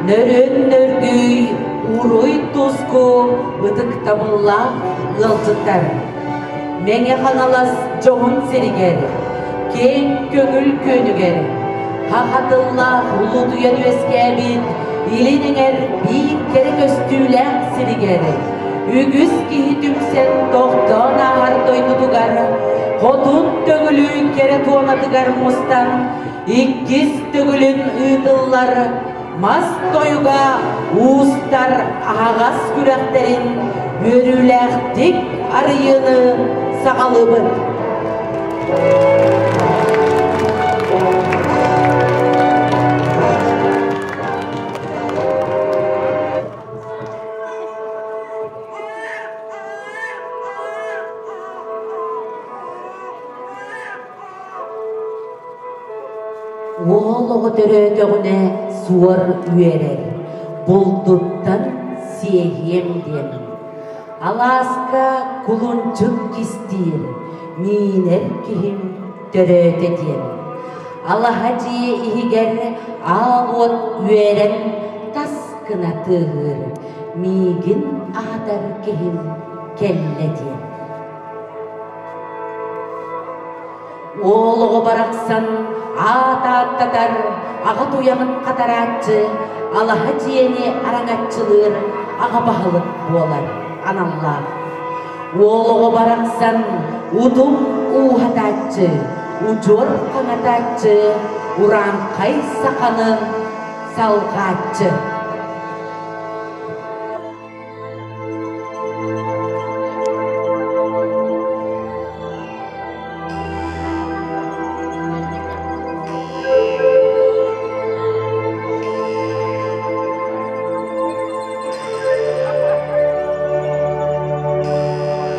Нөрүн нөргүй уруй туску ытыктабыллаах ыалдьыттар! Мэҥэ Хаҥалас дьоһун сиригэр, киэҥ көҥүл күөнүгэр, хахатыллаах улуутуйан үөскээбит Илин эҥэр биир кэрэ көстүүлээх сиригэр, үгүс киһи түмсэн тохтоон ааһар дойдутугар, Хотун Төҥүлү кэрэ туонатыгар мустан иккис төгүлүн ыытыллар мас тойуга уустар аһаҕас күрэхтэрин үөрүүлээхтик арыйыыны саҕалыыбыт. Уол оҕо төрөөтөҕүнэ суор үөрэр, булдуттан сиэһиэм диэн. Алааска кулунчук кистиир, миинэр киһим төрөөтө диэн. Алаһа дьиэ иһигэр аал уот үөрэн тас гына тыаһыыр, миигин аһатар киһим кэллэ диэн. Уол оҕо барахсан аат ааттатар, аҕа туйаҕын хатарааччы, алаһа дьиэни араҥаччылыыр аҕа баһылык буолар аналлаах. Уол оҕо барахсан утум ууһатааччы, удьуор хаҥатааччы, урааҥхай саханы салҕааччы.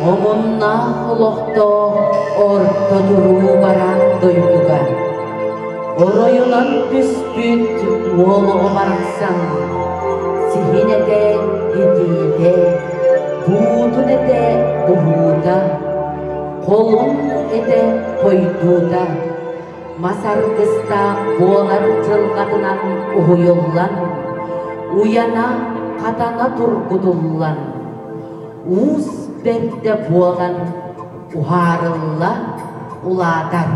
Омуннаах олохтоох орто туруу бараан дойдуга оройунан түспүт уол оҕо барахсан сиһин этэ итиитэ, буутун этэ буһуута, холун этэ хойдуута, мас аргыстаах буолар дьылҕатынан уһуйуллан, уйана хатана тургутуллан, уус бэрдэ буолан уһаарылла улаатар.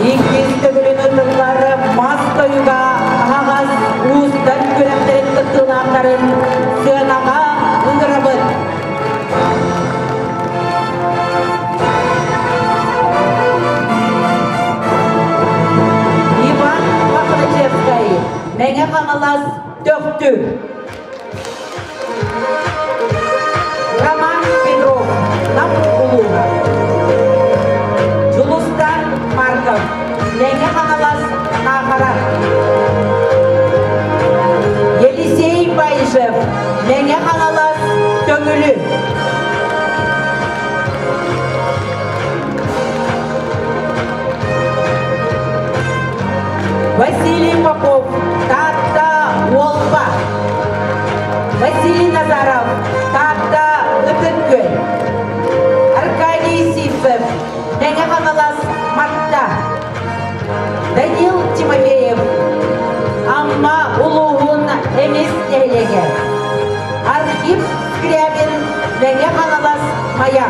Иккис төгүлүн ытыллар мас тойуга аһаҕас уустар күрэхтэрин кыттыылаахтарын сыанаҕа ыҥырабыт. Иван Мохначевскай, Мэҥэ Хаҥалас, Төхтүр. Роман Петров, Нам улууһа. Дьулустан Марков, Мэҥэ Хаҥалас, Наахара. Елисей Баишев, Мэҥэ Хаҥалас, Төҥүлү. Василий Назаров, Таатта Ытык Күөл. Аркадий Сивцев, Мэҥэ Хаҥалас, Матта. Данил Тимофеев, Амма улууһун Эмис нэһилиэгэ. Архив Скрябин, Мэҥэ Хаҥалас, Майа.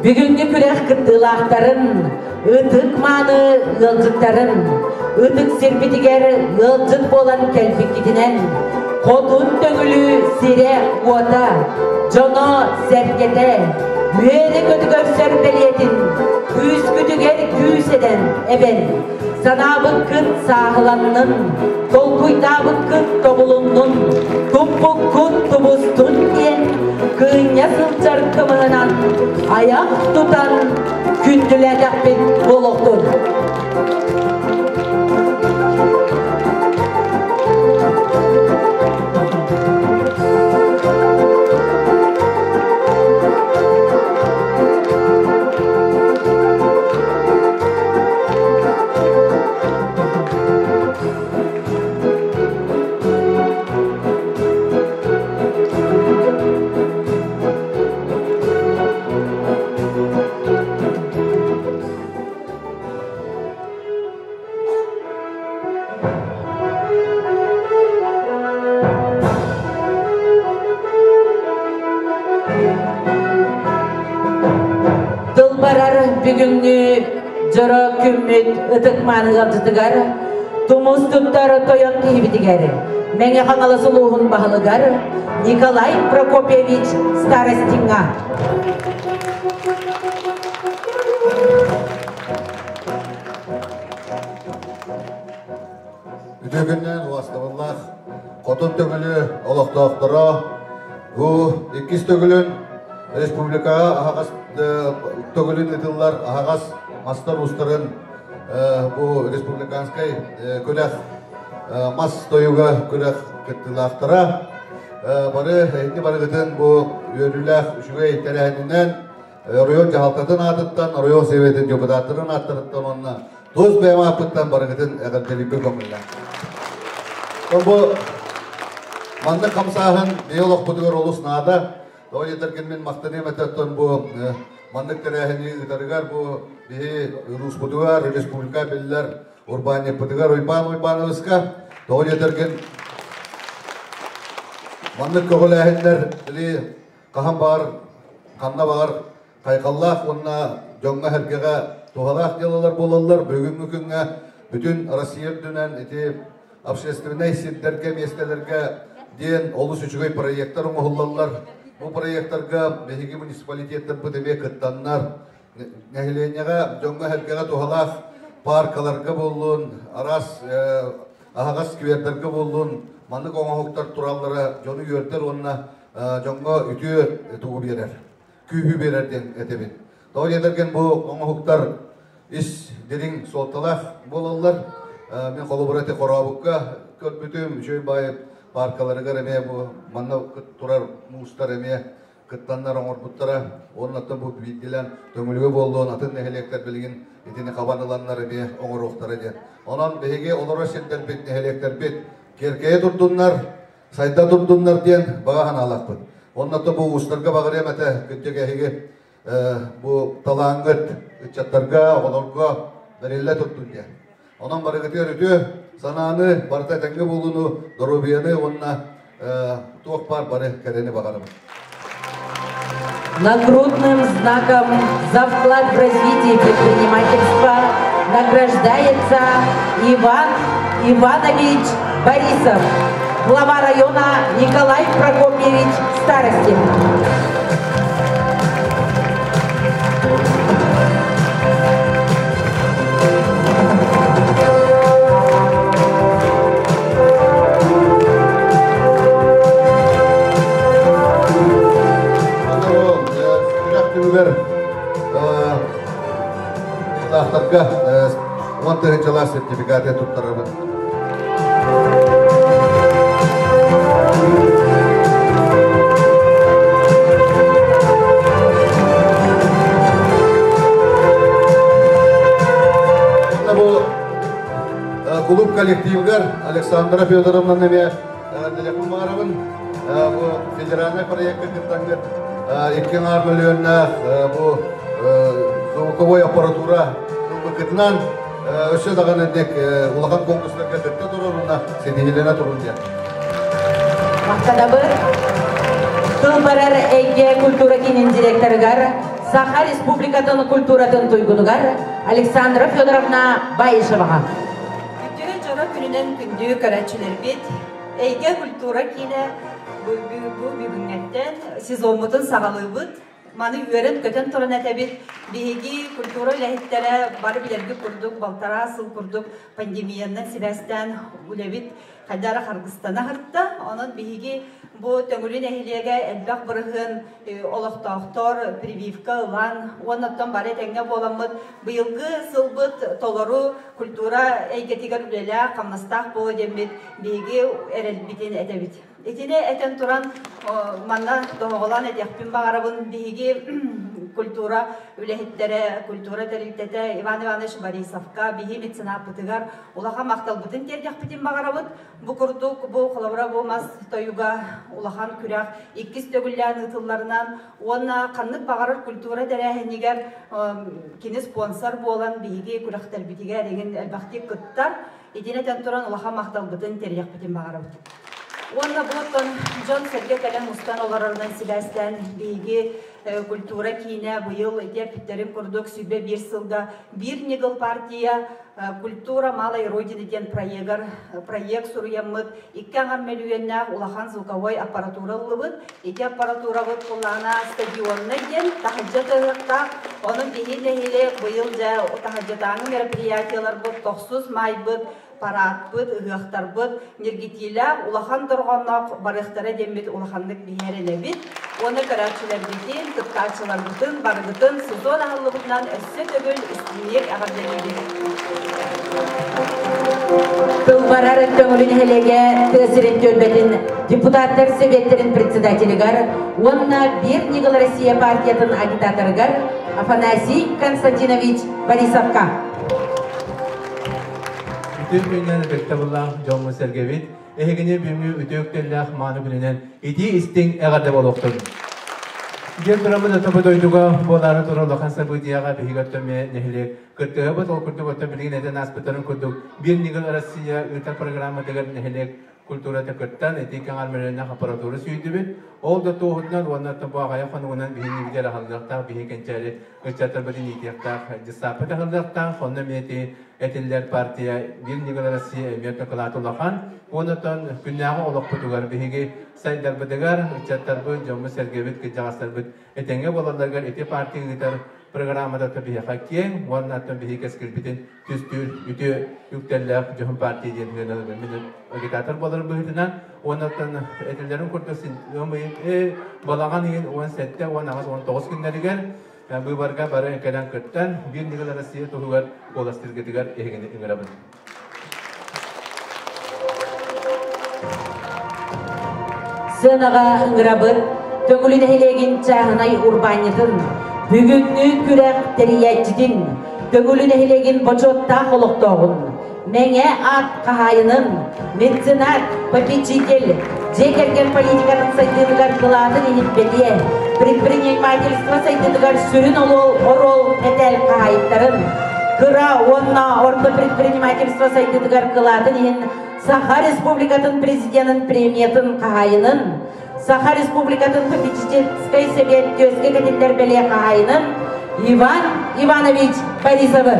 Бүгүҥҥү күрэх кыттыылаахтарын, ытык мааны ыалдьыттарын, ытык сирбитигэр ыалдьыт буолан кэлбиккитинэн, хотун төҥүлү сирэ-уота, дьоно-сэргэтэ, үөрэ-көтө көрсөр бэлиэтин, күүскүтүгэр күүс эдэн эбэн, санаабыккыт сааһыланнын, толкуйдаабыккыт тобулуннун, туппуккут тубустун диэн кыынньа сылдьар кымыһынан айах тутан күндүлээтэхпит буолуохтун. Тыл барар бүгүҥҥү дьоро күммүт ытык мааны ыалдьытыгар, тумус туттар тойон киһибитигэр, Мэҥэ Хаҥалас улууһун баһылыгар Николай Прокопьевич Старостиҥҥа. Үтүө күннээн уастабыллаах Хотун Төҥүлү олохтоохторо бу иккис төгүлүн республикаҕа аһаҕас төгүлүн ыытыллар аһаҕас мастар уустарын бу республиканскай күрэх мас тойуга күрэх кыттыылаахтара бары эһиги барыгытын бу үөрүүлээх үчүгэй тэрээһининэн оройуон дьаһалтатын аатыттан, оройуон Советын депутаттарын ааттарыттан уонна тус бэйэм ааппыттан барыгытын эҕэрдэлиирбин көҥүллээх. Бу маннык хамсааһын биһи олохпутугар олус наада. Тоҕо диэтэргин мин махтаныам этэ бу маннык тэрээһини ыытарыгар бу биһи улууспутугар республика биллэр урбаанньыппытыгар Уйбаан Уйбаанабыска тоҕо диэтэргин маннык көҕүлээһиннэр били хаһан баҕар ханна баҕар хайҕаллаах уонна дьоҥҥо-сэргэҕэ туһалаах дьыалалар буолаллар. Бүгүҥҥү күҥҥэ бүтүн Россия үрдүнэн ити общественнай сирдэргэ, миэстэлэргэ диэн олус үчүгэй проектар оҥоһуллаллар. Бу проектарга биһиги муниципалитеттарбыт эмиэ кыттаннар, нэһилиэнньэҕэ, дьоҥҥо-сэргэҕэ туһалаах пааркаларга буоллун, араас аһаҕас сквердэргэ буоллун, маннык оҥоһуктар тураллара дьону үөрдэр уонна дьоҥҥо үтүө тугу биэрэр, күүһү биэрэр диэн этэбин. Тоҕо диэтэргин бу оҥоһуктар ис дириҥ суолталаах буолаллар. Мин холобура ити Хорообукка көрбүтүм, үчүгэй баайы пааркаларыгар эмиэ бу манна турар муустар эмиэ кыттаннар оҥорбуттара. Уоннаттан бу биирдилээн Төҥүлүгэ буоллун, атын нэһилиэктэр билигин итини хабан ыланнар эмиэ оҥоруохтара диэн. Онон биһиги олорор сирдэрбит, нэһилиэктэрбит киэркэйэ турдуннар, сайда турдуннар диэн баҕа санаалаахпыт. Онното бу уустарга баҕарыам этэ, кырдьык эһиги бу талааҥҥыт ыччаттарга, оҕолорго бэриллэ турдун диэн. Онон барыгытыгар үтүө санааны, барыта этэҥҥэ буолууну, доруобуйаны уонна туох баар бары кэрэни баҕарабын. Нагрудным знаком за вклад в развитие предпринимательства награждается Иван Иванович Борисов, глава района Николай Прокопьевич Старостин. Күрэх түмүгэр лаахтарга тыһыынчалаах сертификаты туттарабын. Бу клуб коллективгар Александра Федоровна эмиэ телефон баарабын. Бу федеральный проекты кыттаҥҥыт 2 миллионнаах бу звуковой аппаратура ылбыккытынан өссө даҕаны дек улахан конкурстарга кытта туруруна ситиһилэнэ турун диэн. Махтанабыт. Тыл барар эйгэ культура киинин директорыгар Саха Республикатын культуратын туйгунугар Александра Федоровна Баишеваҕа. Үтүө дьоро күнүнэн күндү көрөөччүлэрбит, Эйгэ культура киинэ бу бүгүҥҥэттэн сезоммутун саҕалыыбыт. Маны үөрэн-көтөн туран этэбит. Биһиги культура үлэһиттэрэ бары билэргит курдук балтараа сыл курдук пандемиянан сибээстээн үлэбит хайдах эрэ харгыстана сырытта. Онон биһиги бу Төҥүлү нэһилиэгэ элбэх бырыһыан олохтоохтор прививка ылан уонна оттон бары этэҥҥэ буоламмыт быйылгы сылбыт толору культура эйгэтигэр үлэлээх, хамнастаах буолуо диэммит биһиги эрэлбитин этэбит. Итини этэн туран, манна тоһоҕолоон этиэхпин баҕарабын, биһиги культура үлэһиттэрэ, культура тэрилтэтэ Иван Иванович Борисовка, биһи меценаппытыгар улахан махталбытын тиэрдиэхпитин баҕарабыт. Бу курдук, бу холобура бу мас тойуга улахан күрэх иккис төгүллээн ыытылларынан уонна ханнык баҕарар культура тэрээһинигэр кини спонсор буолан биһиги күрэхтэрбитигэр эҥин элбэхтик кыттар. Итини этэн туран улахан махталбытын тэрийэхпитин баҕарабыт. Уонна бу оттон дьон-сэргэ кэлэн мустан олорорунан сибээстээн биһиги культура киинэ быйыл ити эппиттэрин курдук 101 сылга биир ньыгыл партия «Культура малой Родины» диэн проегар проект суруйаммыт икки аҥар мөлүйүөннээх улахан звуковой аппаратура ыллыбыт. Ити аппаратурабыт кулаана стадионнай диэн таһырдьа тыаһыахтаах. Онон биһи нэһилиэк быйыл дьэ таһырдьатааҥы мероприятиеларбыт тохсус маайбыт, параадпыт, ыһыахтарбыт ньиргитиилээх улахан дорҕоонноох барыахтара диэммит улаханнык биһиэрэнэбит. Уонна көрөөччүлэрбитин, кыттааччыларбытын барыгытын сезон аһыллыбытынан өссө төгүл истиҥник эҕэрдэлиибит. Тылбарар Төҥүлү нэһилиэгэ тыа сирин түөлбэтин депутаттар сэбиэттэрин председателигэр уонна Биир ньыгыл Россия партиятын агитаторыгар Афанасий Константинович Борисовка. Бүтүн күннэн ытыктабыллаах дьоммут-сэргэбит, эһигини бүгүҥҥү үтүө үктэллээх мааны күнүнэн итии истиҥ эҕэрдэ буолуохтун. Диэн тураммыт отобу дойдуга буолаары турар улахан событияҕа биһиги оттон нэһилиэк кыттыһабыт. Ол курдук оттон билигин этэн ааспыттарын курдук биир ньыгыл Россия ыытар программатыгар нэһилиэк культурата кыттан ити кэҥэр мөлөннөх аппаратура сүүйдүбүт. Ол да туоһутунан уонна оттон бу аҕайах хонугунан биһиги билэр аһыллыахтаах, биһиги кэнчээри ыччаттарбытын иитиэхтээх дьыссааппыт аһыллыахтаах. Онно эмиэ ити этиллэр партия Биир ньыгыл Россия эмиэ дакылаат улахан. Онтон күннээҕи олохпутугар биһиги сайдарбытыгар, ыччаттарбыт, дьоммут-сэргэбит, кырдьаҕастарбыт этэҥҥэ буолалларыгар ити партия ыытар программата биһиэхэ киэҥ уонна оттон биһиги кэскилбитин түстүүр үтүө үктэллээх дьоһун партия диэн сыаналыыбын. Мин агитатор буоларым быһыытынан уонна оттон этиллэрин курдук ыам ыйын балаҕан ыйын 17, 18, 19 күннэригэр Быыбарга бары кэлэн кыттан, Биир ньыгыл Россия туһугар куоластыыргытыгар эһигини ыҥырабын. Сыанаҕа ыҥырабыт Төҥүлү нэһилиэгин чааһынай урбаанньытын, бүгүҥҥү күрэх тэрийээччитин, Төҥүлү нэһилиэгин бочуоттаах олохтооҕун, Мэҥэ аат хаһаайынын, меценат, попечитель, дьиэ кэргэн политикатын сайдыытыгар кылаатын иһин бэлиэ, предпринимательство сайдыытыгар сүрүн оруол мэтээл хаһаайыттарын, кыра уонна орто предпринимательство сайдыытыгар кылаатын иһин Саха Республикатын Президенын премиятын хаһаайынын, Саха Республикатын попечительскай сэбиэт түөскэ кэтиллэр бэлиэ хаһаайынын Иван Иванович Борисовы.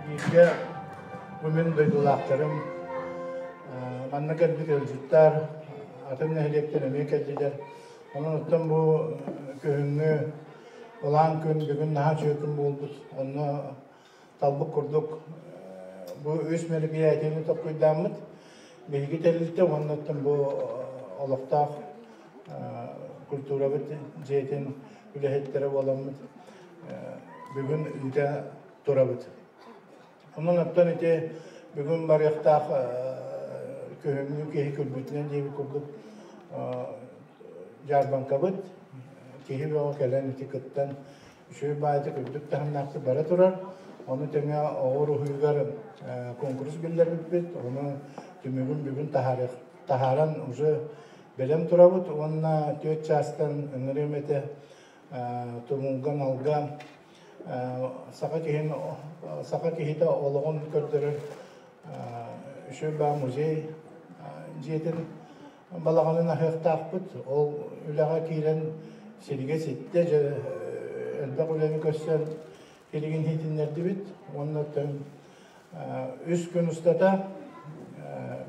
Бииргэ бу мин дойдулаахтарым манна кэлбит ыалдьыттар, атын нэһилиэктэр эмиэ кэллилэр. Онон оттон бу күһүҥҥү ылаан күн бүгүн наһаа үчүгэй күн буолбут. Онно талбыт курдук бу үс мероприятиены толкуйдааммыт биһиги тэрилтэ уонна оттон бу олохтоох культурабыт дьиэтин үлэһиттэрэ буоламмыт бүгүн ыыта турабыт. Онон оттон ити бүгүн барыахтаах күһүҥҥү киһи күлбүтүнэн диэбит курдук дьаарбаҥкабыт киһи бөҕө кэлэн ити кыттан үчүгэй баайытык үрдүк таһымнаахтык бара турар. Ону тэҥэ оҕо уруһуйугар куонкурус биллэрбиппит. Ону түмүгүн бүгүн таһааран уже бэлэм турабыт уонна түөрт чаастан ыҥырыам этэ Тумулга Малга саха киһин саха киһитэ олоҕун көрдөрөр үчүгэй баа музей дьиэтин балаҕанын аһыахтаахпыт. Ол үлэҕэ киирэн сиригэ ситтэ, дьэ элбэх үлэни көрсөн билигин иһитиннэрдибит. Уонна үс күн устата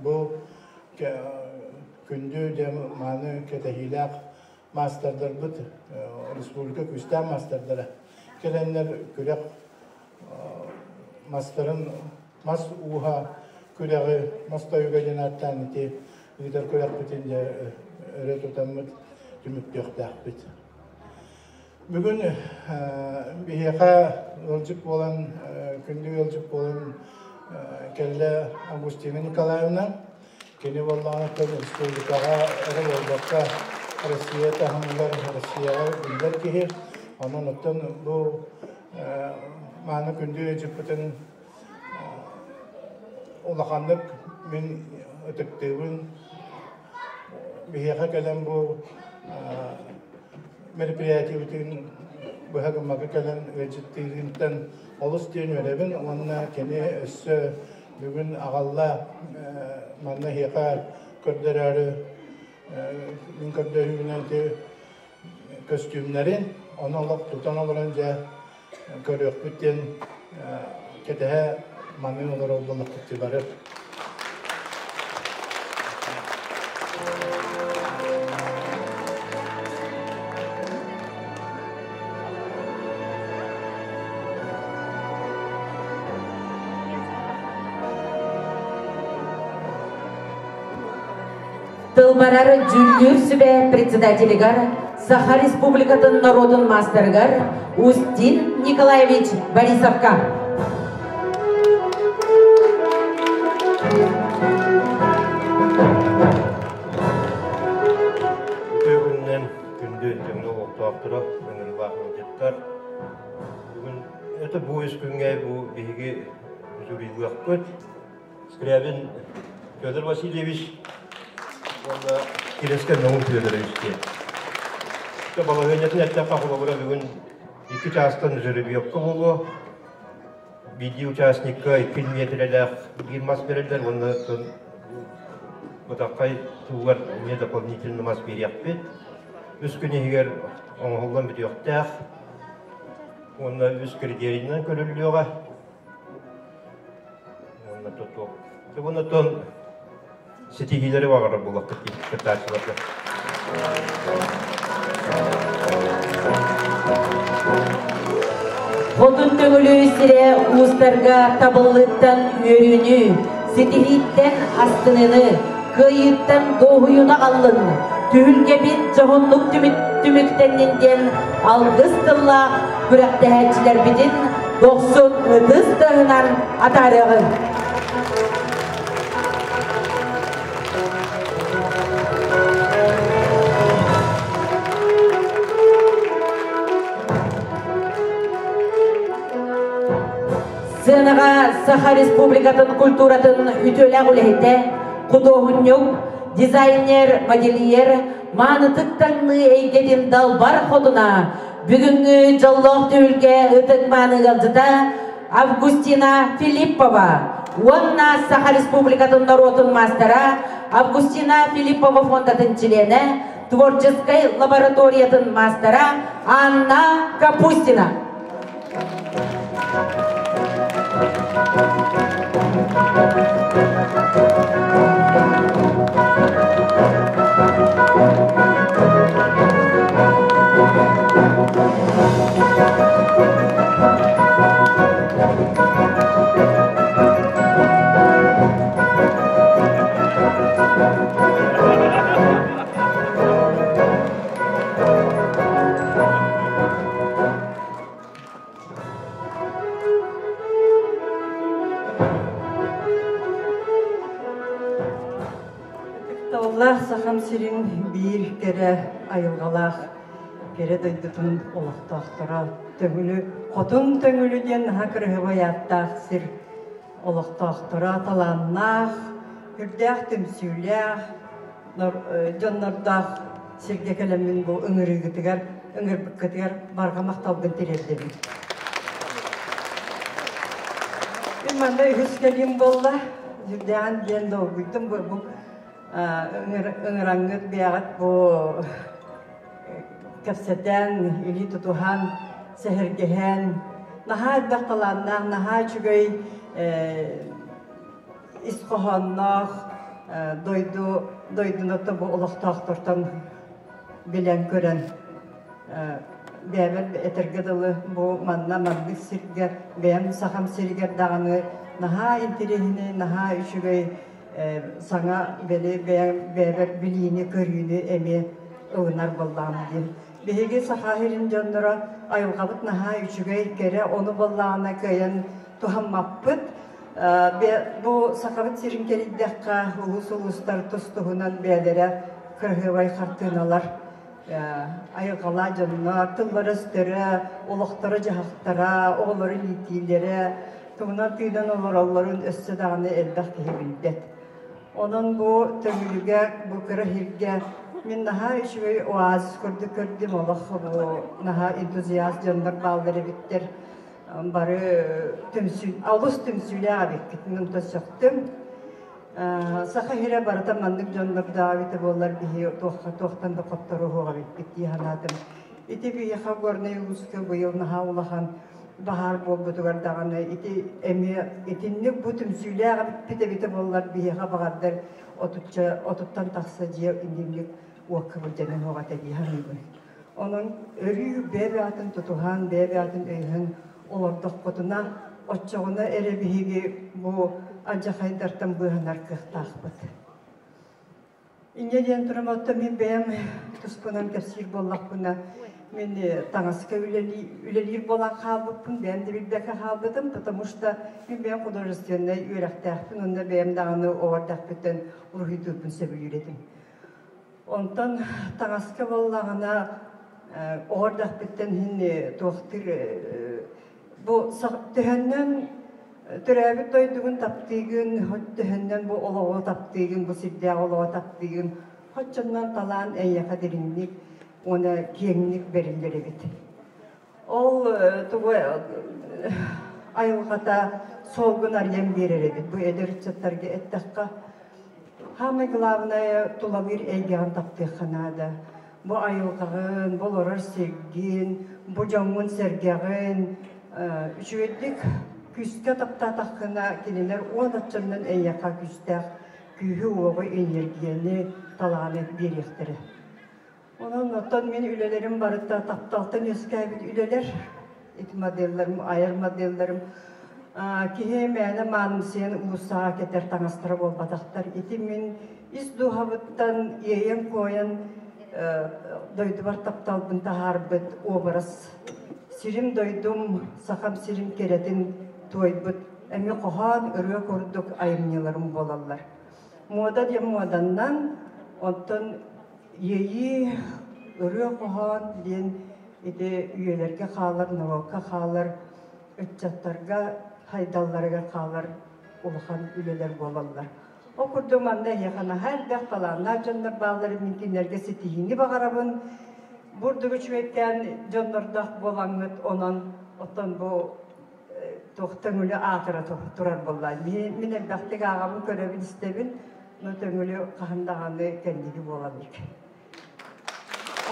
бу күндү дьэ мааны кэтэһиилээх маастардарбыт республика күүстээх маастардара кэлэннэр күрэх мастарын мас ууһа күрэҕи мас тойуга диэн ааттаан ити ыытар күрэхпитин дьэ өрө тутаммыт түмүктүөхтээхпит. Бүгүн биһиэхэ ыалдьыт буолан, күндү ыалдьыт буолан кэллэ Августина Николаевна. Кини буоллаҕына республикаҕа эрэ буолбакка Россия таһымыгар Россияҕа биллэр киһи. Онон оттон бу мааны күндү ыалдьыппытын улаханнык мин ытыктыыбын. Биһиэхэ кэлэн бу мероприятиебытын быһа гыммакка кэлэн ыалдьыттыырыттан олус диэн үөрэбин уонна кини өссө бүгүн аҕалла манна эһиэхэ көрдөрөөрү мин көрдөһүүбүнэн ити көстүүмнэрин ону олох тутан олорон дьэ көрүөхпүт диэн кэтэһэ маныы олорор буоллахпыт бары. Тылбарар дьүүллүүр сүбэ председателигэр Саха Республикатын норуотун маастарыгар Устин Николаевич Борисовка. Үтүө күнүнэн күндү дьоҥҥо олохтоохторо, ыҥырыылаах ыалдьыттар. Бүгүн это бу үс күҥҥэ бу биһиги жюрилыахпыт. Скрябин Федор Васильевич уонна Киреска Наум Федорович диэн. Балаһыанньатын эттэххэ холобура бүгүн икки чаастан жеребьевка буолуо. Биирдии участникка икки миэтэрэлээх биир мас бэриллэр уонна бытаххай туугар эмиэ дополнительный мас биэриэхпит. Үс күн иһигэр оҥоһуллан бүтүөхтээх уонна үс критерийинэн көрүллүөҕэ. Уонна тутуох. Уонна ситиһиилэри баҕарар буоллахпыт дии кыттааччыларга. Хотун Төҥүлү сирэ уустарга табыллыыттан үөрүүнү, ситиһииттэн астыныыны, кыайыыттан дуоһуйууну аҕаллын, түһүлгэбит дьоһуннук түмүктэннин диэн алгыс тыллаах күрэхтэһээччилэрбитин дохсун ытыс тыаһынан атаарыаҕыҥ. Сценаҕа Саха Республикатын культуратын үтүөлээх үлэһитэ, худуоһунньук, дизайнер, модельер, маанытык таҥныы эйгэтин далбар хотуна, бүгүҥҥү дьоллоох түһүлгэ ытык мааны ыалдьыта Августина Филиппова уонна Саха Республикатын норуотун маастара Августина Филиппова фондатын чилиэнэ, творческай лабораториятын маастара Анна Капустина. Сахам сирин биир кэрэ айылҕалаах кэрэ дойдутун олохтоохторо Төҥүлү, Хотун Төҥүлү диэн наһаа кыраһыабай ааттаах сир олохтоохторо талааннаах, үрдээх түмсүүлээх дьоннордоох сиргэ кэлэммин бу ыҥырыыгытыгар, ыҥырбыккытыгар барҕа махталбын тириэрдэбин. Мин манна үһүс кэлиим буолла. Сүрдээҕин диэн долгуйдум бу ыҥыраҥҥыт бэйэҕит бу кэпсэтэн, илии тутуһан, сэһэргэһэн, наһаа элбэх талааннаах, наһаа үчүгэй ис хоһоонноох дойду дойдуну бу олохтоохтортон билэн көрөн бэйэбэр этэргэ дылы бу манна маннык сиргэ бэйэм сахам сиригэр даҕаны наһаа интэриэһинэй наһаа үчүгэй саҥа бэли бэйэбэр билиини көрүүнү эмиэ ылынар буоллаҕым диэн биһиги саха сирин дьонноро айылҕабыт наһаа үчүгэй кэрэ ону буоллаҕына кыайан туһаммаппыт бу сахабыт сирин кэрийдэххэ улуус улуустар тус-туһунан бэйэлэрэ кыраһыабай хартыыналар айылҕалаа дьоннор тыллара-өстөрө, олохторо-дьаһахтара, оҕолорун иитиилэрэ, тугунан тыынан олороллорун өссө даҕаны элбэх киһи билбэт. Онон бу Төҥүлүгэ, бу кыра сиргэ мин наһаа үчүгэй оазис курдук көрдүм, олох бу наһаа энтузиаст дьоннор бааллар эбиттэр. Бары түмсүү, олус түмсүүлээх эбиккит, мин онтон сөхтүм. Саха сирэ барыта маннык дьоннордоох эбитэ буоллар биһи туохха туохтан да хотторуһуох эбиппит дии санаатым. Ити биһиэхэ Горнай улууска быйыл наһаа улахан баһаар буолбутугар даҕаны ити эмиэ итинник бу түмсүүлээх эбиппит эбитэ буоллар биһиэхэ баҕардар отучча отуттан тахса дьиэ инник уокка былдьаныа суох этэ дии саныыбын. Онон өрүү бэйэ-бэйэтин тутуһан, бэйэ-бэйэтин өйөһөн олордохпутуна, оччоҕуна эрэ биһиги бу алдьархайдартан быыһанар кыахтаахпыт. Инньэ диэн туран, оттон мин бэйэм туспунан кэпсиир буоллахпына, мин таҥаска үлэлиир буолан хаалбыппын, бэйэм да билбэккэ хаалбытым, потому что мин бэйэм художественнай үөрэхтээхпин уонна бэйэм даҕаны оҕо эрдэхпиттэн уруһуйдуурбун сөбүлүүр этим. Онтон таҥаска буоллаҕына оҕо эрдэхпиттэн иһин туохтуур бу төһөннөн төрөөбүт дойдугун таптыыгын, төһөннөн бу олоҕу таптыыгын, бу сирдээх олоҕу таптыыгын, хоччоннон талаан эйиэхэ дириҥник уонна киэҥник бэриллэр эбит. Ол тугу айылҕата суолгун арыйан биэрэр эбит. Бу эдэр ыччаттарга эттэххэ, Самое главное тулалыыр эйгэҕин таптыахха наада. Бу айылҕаҕын, бу олорор сиргин, бу дьоҥҥун-сэргэҕин үчүгэйдик күүскэ таптаатаххына, кинилэр уон оччоннон эйиэхэ күүстээх күүһү-уоҕу, энергияны, талааны биэриэхтэрэ. Онон оттон мин үлэлэрим барыта тапталтан үөскээбит үлэлэр. Ити моделларым, айар моделларым киһи мээнэ маанымсыйан уулуссаҕа кэтэр таҥастара буолбатахтар. Ити мин ис дууһабыттан иэйэн-куойан дойдубар тапталбын таһаарбыт уобарас. Сирим дойдум, сахам сирин кэрэтин туойбут эмиэ хоһоон, ырыа курдук айымньыларым буолаллар. Муода диэн муоданнан, оттон Иэйии, ырыа-хоһоон диэн ити үйэлэргэ хаалар, норуокка хаалар, ыччаттарга хайдалларыгар хаалар улахан үлэлэр буолаллар. Ол курдук манна эһиэхэ наһаа элбэх талааннаах дьоннор бааллар, мин кинилэргэ ситиһиини баҕарабын. Бурдук үчүгэйдээн дьоннордоох буолаҥҥыт, онон оттон бу туох төҥүлү аатыра турар буолла. Мин элбэхтик ааҕабын, көрөбүн, истэбин, но төҥүлү хаһан даҕаны кэнники буолан илик.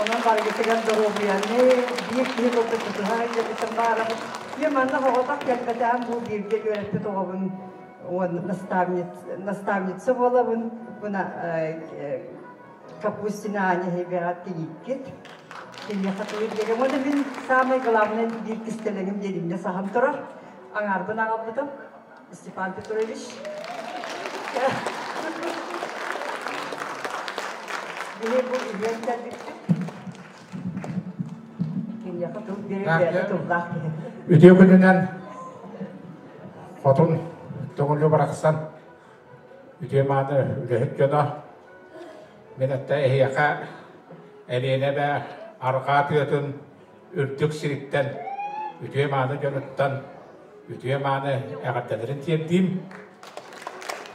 Онон барыгытыгар доруобуйаны биир киһи курдук тутуһа илдьэбитин баарабын. Мен манна оҕотох кэлбэтэҕим бу бииргэ үөрэппит оҕобун уон наставница буолабын. Мына Капустина Аня Хебеҕа тиийиккит. Киниэхэ тугу диэри. Уонна мин самое главное биир кистэлэҥим диэримҥэ саһан турар. Аҥаарбын аҕалбытым. Степан Петрович. Биһи бу үһүөн кэлбиппит. Киниэхэ тыл биэрэр бэйэтэ тыллаах киһи. Үтүө күнүнэн хотун Төҥүлү барахсан үтүө мааны үлэһит дьоно. Мин атта эһиэхэ Элиэнэ эбэ арҕаа тыатын үрдүк сириттэн, үтүө-мааны дьонуттан үтүө-мааны эҕэрдэлэрин тиэрдиим.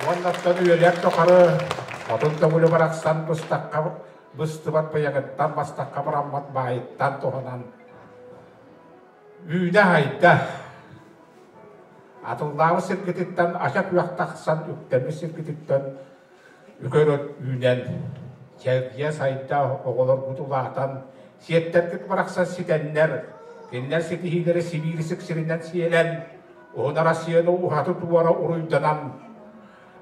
Уоннаттан үйэлэр тухары хотун төҥүлү барахсан быстахха быстыбат быйаҥыттан бастахха бараммат баайыттан туһанан үүнэ-хайда. Атыллаабыт сиргититтэн ача күөх тахсан үктэммит сиргититтэн үкэр от үүнэн, чэлгийэ сайда оҕолоргут улаатан, сиэттэргит барахсан ситэннэр, кинилэр ситиһиилэрэ Сибиир сиксиринэн сиэлэн, уһун Россияны уһаты туора уруйданан,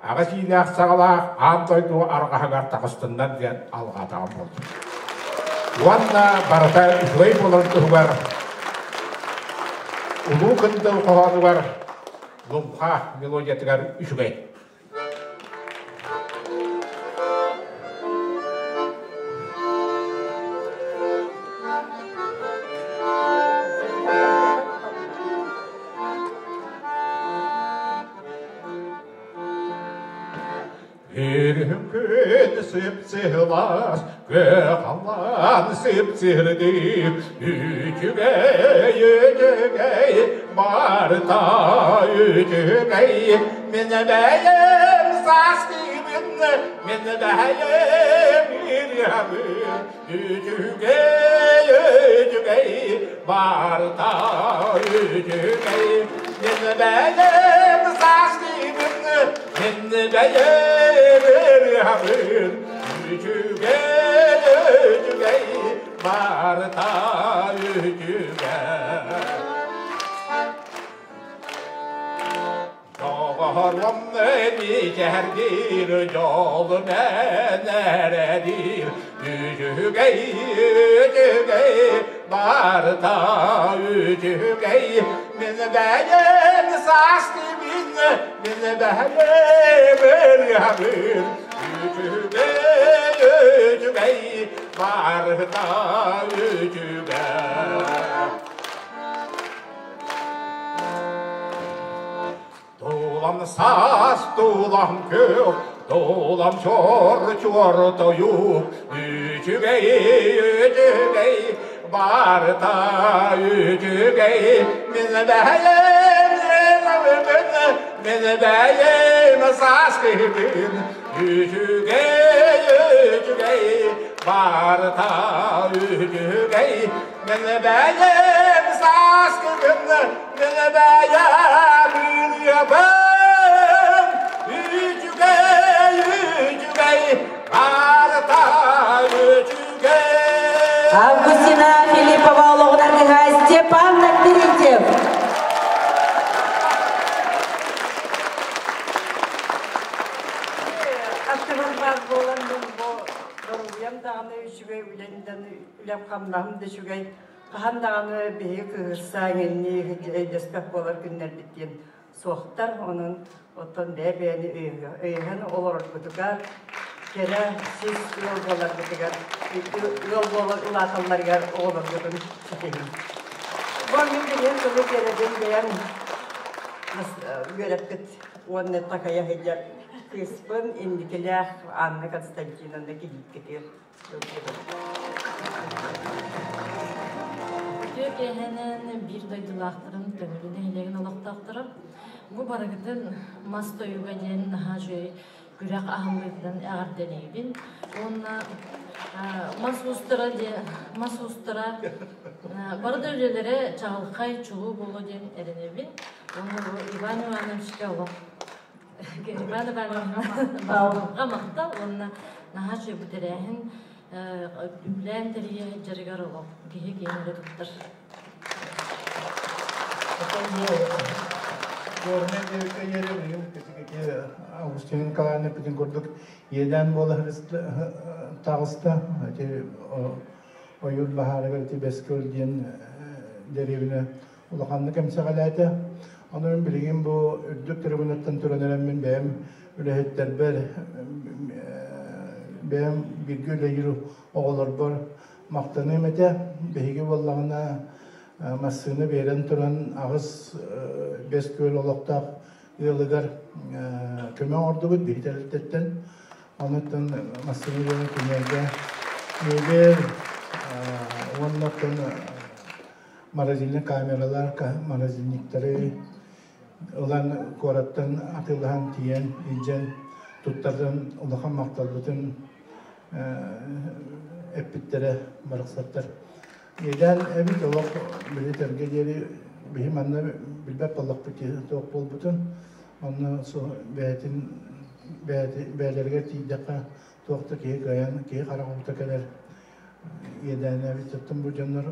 аҕа сиилээх саҕалаах аан дойду арҕаһыгар таҕыстыннар диэн алҕаатаҕым буолла. Уонна барыта үчүгэй буоларын туһугар Улуу Кындыл хоһоонугар Луҥха мелодиятыгар үчүгэй. Күн сып-сылаас, кыахалаан сып-сырдык, үчүгэй, үчүгэй, барыта үчүгэй, мин бэйэм саастыыбын, мин бэйэм ырыабын, үчүгэй, үчүгэй, барыта үчүгэй, мин бэйэм саастыыбын, мин бэйэм ырыабын, үчүгэй, үчүгэй, барыта үчүгэй. Доҕорум мичээрдиир, дьолум эрэдиир, үчүгэй, үчүгэй, барыта үчүгэй, мин бэйэм саастыыбын, мин бэйэм ырыабын, үчүгэй, үчүгэй, барыта үчүгэй. Тулам саас, тулам күөх, тулам чор чуор тойук, үчүгэй, үчүгэй, барыта үчүгэй, мин бэйэм мин бэйэм саас киһибин, үчүгэй, үчүгэй, барыта үчүгэй, мин бэйэм саас киһибин, мин бэйэм ырыабын, үчүгэй, үчүгэй, барыта үчүгэй. Августина Филиппова олоҕунан Степан Терентьев. Аттыбар баар буолан мин бу доруобуйам даҕаны үчүгэй, үлэм үлэм-хамнаһым да үчүгэй. Хаһан даҕаны биһиги кыыһырса эҥиннии өйдөспөх буолар күннэрбит диэн суохтар. Онон оттон бэйэ-бэйэни өйөһөн олорорбутугар, кэрэ сис ыал буоларбытыгар, ыал буолан улааталларыгар оҕолорбутун ситиһиҥ. Бу мин билигин тылы биэрэбин бэйэм үөрэппит уонна такайа сылдьар кыыспын инникилээх Анна Константиновна Килииккитигэр. Үтүө киэһэнэн биир дойдулаахтарым Төҥүлү нэһилиэгин олохтоохторо. Бу барыгытын мас тойуга диэн наһаа үчүгэй күрэх аһыллыытынан эҕэрдэлиибин. Уонна мас уустара диэн мас уустара бары да үлэлэрэ чаҕылхай, чулуу буолуо диэн эрэнэбин. Уонна бу Иван Ивановичка олох Иван Ивановна махтал уонна наһаа үчүгэй бу тэрээһин үбүлээн тэрийэ сылдьарыгар олох киһи киһини эрэ туттар. Горнай диэбиккэ диэри быйыл Августина Николаевна эппитин курдук иэдээн буола таҕыста. Ити ойуур баһаарыгар ити Бэскөл диэн дэриэбинэ улаханнык эмсэҕэлээтэ. Онон билигин бу үрдүк трибунаттан туран эрэммин бэйэм үлэһиттэрбэр, бэйэм бииргэ үлэлиир оҕолорбор махтаныам этэ. Биһиги буоллаҕына массыына биэрэн туран аҕыс бэс күөл олохтоох ыалыгар көмө оҥордубут биһи тэрилтэттэн. Онуттан массыына диэн кинилэргэ мебель уонна оттон морозильнай камералар, морозильниктары ылан куораттан атыылаһан тиийэн илдьэн туттардан улахан махталбытын эппиттэрэ барахсаттар. Иэдээн эбит олох билитэргэ диэри биһи манна билбэт буоллахпыт туох буолбутун. Онно бэйэтин бэйэлэригэр тиийдэххэ туох да киһи кыайан киһи харах уута кэлэр иэдээнэ эбит. Оттон бу дьоннор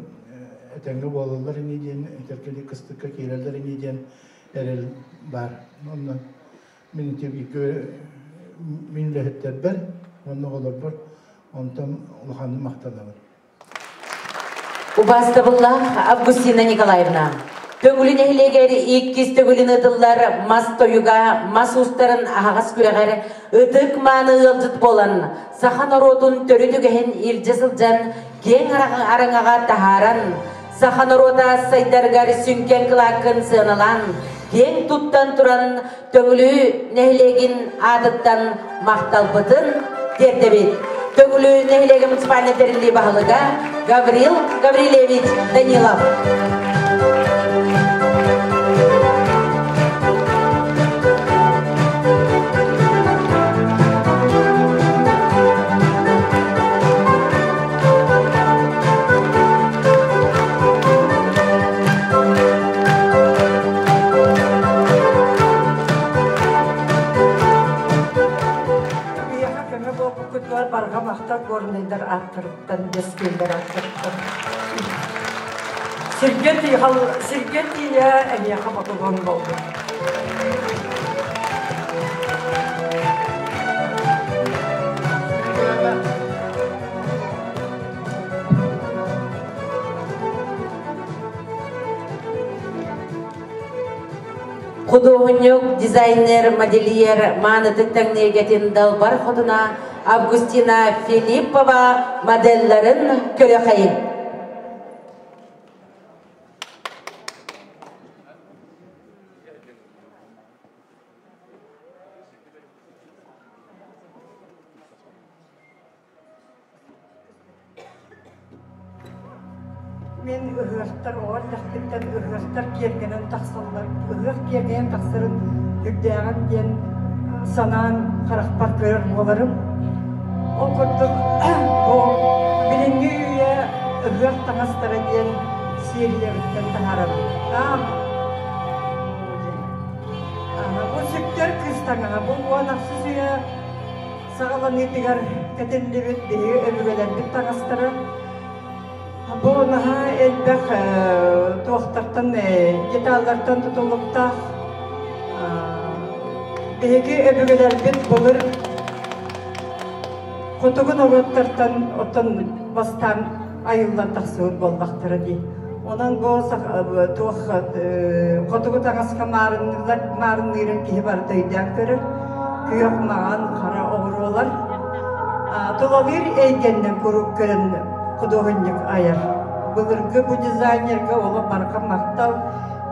этэҥҥэ буолаллар ини диэн этэргэ кыстыкка киирэллэр ини диэн эрэл баар. Онно мин ити бииргэ мин үлэһиттэрбэр уонна оҕолорбор онтон улаханнык махтанабын. Убаастабыллаах Августина Николаевна, Төҥүлү нэһилиэгэр иккис төгүлүн ыытыллар мас тойуга мас уустарын аһаҕас күрэҕэр ытык мааны ыалдьыт буолан, саха норуотун төрүт үгэһин илдьэ сылдьан киэҥ араҥаҕа таһааран, саха норуота сайдарыгар сүҥкэн кылааккын сыаналаан, киэҥ туттан туран Төҥүлү нэһилиэгин аатыттан махталбытын тиэрдэбит. Төҥүлү нэһилиэгэ муниципальнай тэриллии баһылыга Гаврил Гаврильевич Данилов. Биһиэхэ көмө буолбуккутугар барҕа махтал горнайдар ааттарыттан, дэскиэллэр ааттарыттан. Сиргэ сиргэ тиийэ эһиэхэ ботулуон буоллун. Худуоһунньук, дизайнер, модельер маанытык таҥныйгэтин далбар хотуна Августина Филиппова моделларын көрөхайын. Мин ыһыахтар оҕо эрдэхпиттэн ыһыахтар киэргэнэн тахсаллар, ыһыах киэргэнэн тахсарын үрдээҕим диэн санаан харахпар көрөр буоларым. Ол курдук бу билиҥҥи үйэ ыһыах таҥастара диэн сиэрийэбиттэн таһаарабын. Бу сүктэр кыыс таҥаһа бу 16 үйэ саҕаланыытыгар кэтиллибит биһиги өбүгэлэрбит таҥастара. Бу наһаа элбэх туохтартан, деталлартан тутулуктаах. Биһиги өбүгэлэрбит былыр хотугу норуоттартан оттон бастаан айыллан тахсыбыт буоллахтара дии. Онон бу туох хотугу таҥаска маарынныылар маарынныырын киһи барыта өйдөөн көрөр. Күөх, маҥан, хара оҕуруолар. Тулалыыр эйгэннэн куруук көрөн худуоһунньук айар. Былыргы бу дизайнерга олох барҕа махтал,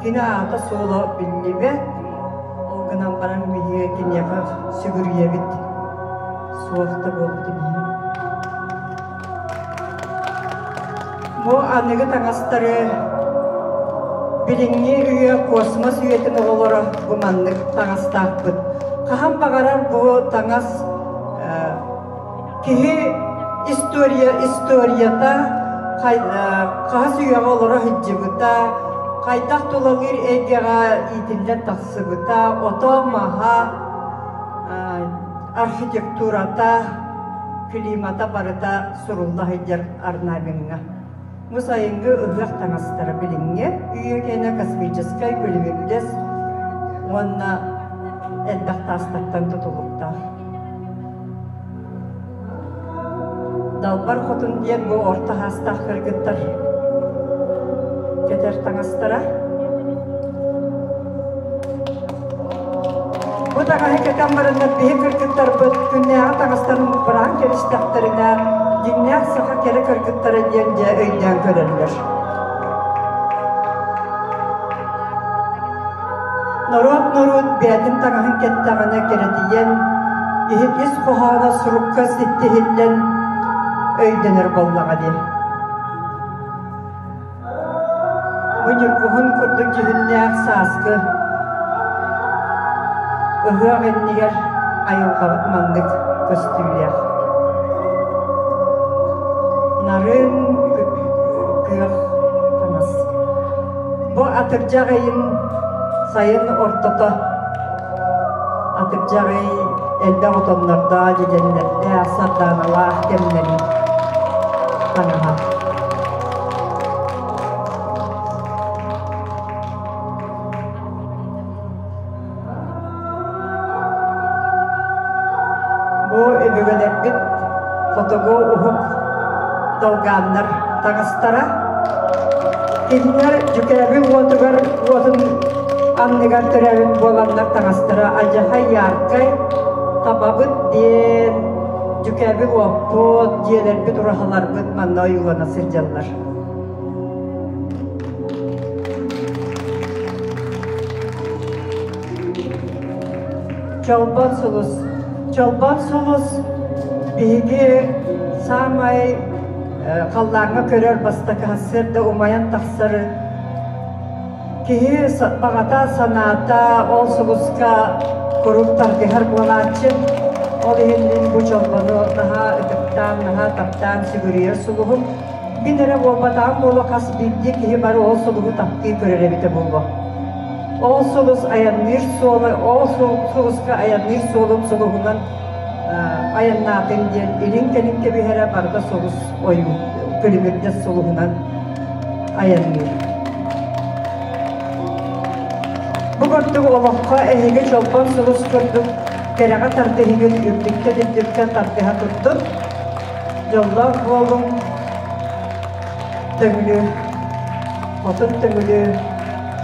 кини аата-суола биллибэт. Ол гынан баран биһиги киниэхэ сүгүрүйэбит. Суох да буолбутун иһин. Бу аныгы таҥастары билиҥҥи үйэ космос үйэтин оҕолоро бу маннык таҥастаахпыт. Хаһан баҕарар бу таҥас киһи история историята хаһыс үйэҕэ олоро сылдьыбыта, хайдах тулалыыр эйгэҕэ иитиллэн тахсыбыта, ото-маһа, архитектурата, климата барыта сурулла сылдьар орнамеҥҥа. Бу сайыҥҥы ыһыах таҥастара билиҥҥи үйэ кэнэ космическай күлүмүрдэс уонна элбэх таастартан тутулуктаах. Далбар хотун диэн бу орто хаастаах кыргыттар кэтэр таҥастара. Бу таҥаһы кэтэн бараннар биһи кыргыттарбыт күннээҕи таҥастарын быраан кэбистэхтэринэ дьиҥнээх саха кэрэ кыргыттара диэн дьэ өйдөөн көрөллөр. Норуот-норуот бэйэтин таҥаһын кэттэҕинэ кэрэтийэн, Ис хоһооно сурукка ситтиһиллэн өйдөнөр буоллаҕа дии. Бу ньургуһун курдук дьүһүннээх сааскы ыһыах иннигэр айылҕабыт маннык көстүүлээх. Нарын күөх таҥас. Бу атырдьах ыйын сайын ортото атырдьах ый элбэх отоннордоох, дьэдьэннэрдээх, сардааналаах кэмнэрин таҥаһа. Бу өбүгэлэрбит хотугу уһук долгааннар таҥастара. Кинилэр дьүкээбил уотугар уотун анныгар төрөөбүт буоланнар таҥастара алдьархай яркай, табабыт диэн дьүкээбил уоппут, дьиэлэрбит, ураһаларбыт манна ойуулана сылдьаллар. Чолбон сулус. Чолбон сулус биһиги саамай халлааҥҥа көрөр бастакы сарсыарда умайан тахсар киһи баҕата санаата ол сулуска куруук тардыһар буолааччы. Ол иһин мин бу чолбону наһаа ытыктаан, наһаа таптаан сүгүрүйэр сулуһум. Мин эрэ буолбатаҕым буолуо хас биирдии киһи бары ол сулуһу таптыы көрөр эбитэ буолуо. Ол сулус айанныыр суола, ол сулуска айанныыр суолум сулуһунан айаннаатын диэн илин-кэлин кэбиһэрэ барыта сулус ойуу күлүмүрдэс сулуһунан айанныыр. Бу курдук олоххо эһиги чолбон сулус курдук кэрэҕэ тардыһыгын үрдүктэн үрдүккэ тардыһа турдун. Дьоллоох буолуҥ, Төҥүлү, Хотун Төҥүлү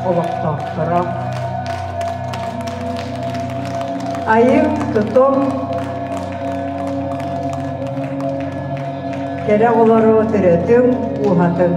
олохтоохторо. Айыҥ, тутуҥ, кэрэ оҕолору төрөтүҥ, ууһатыҥ.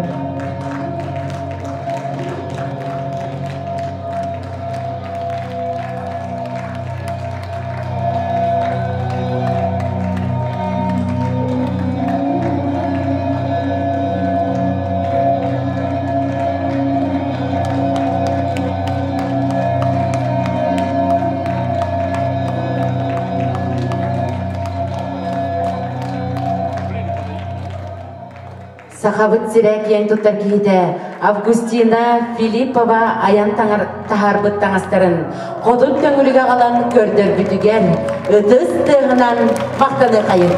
Сахабыт сирэ киэн туттар киһитэ Августина Филиппова айан таһаарбыт таҥастарын хотун көҥүлүгэ аҕалан көрдөрбүтүгэр ытыс тыаһынан махтаныахайын.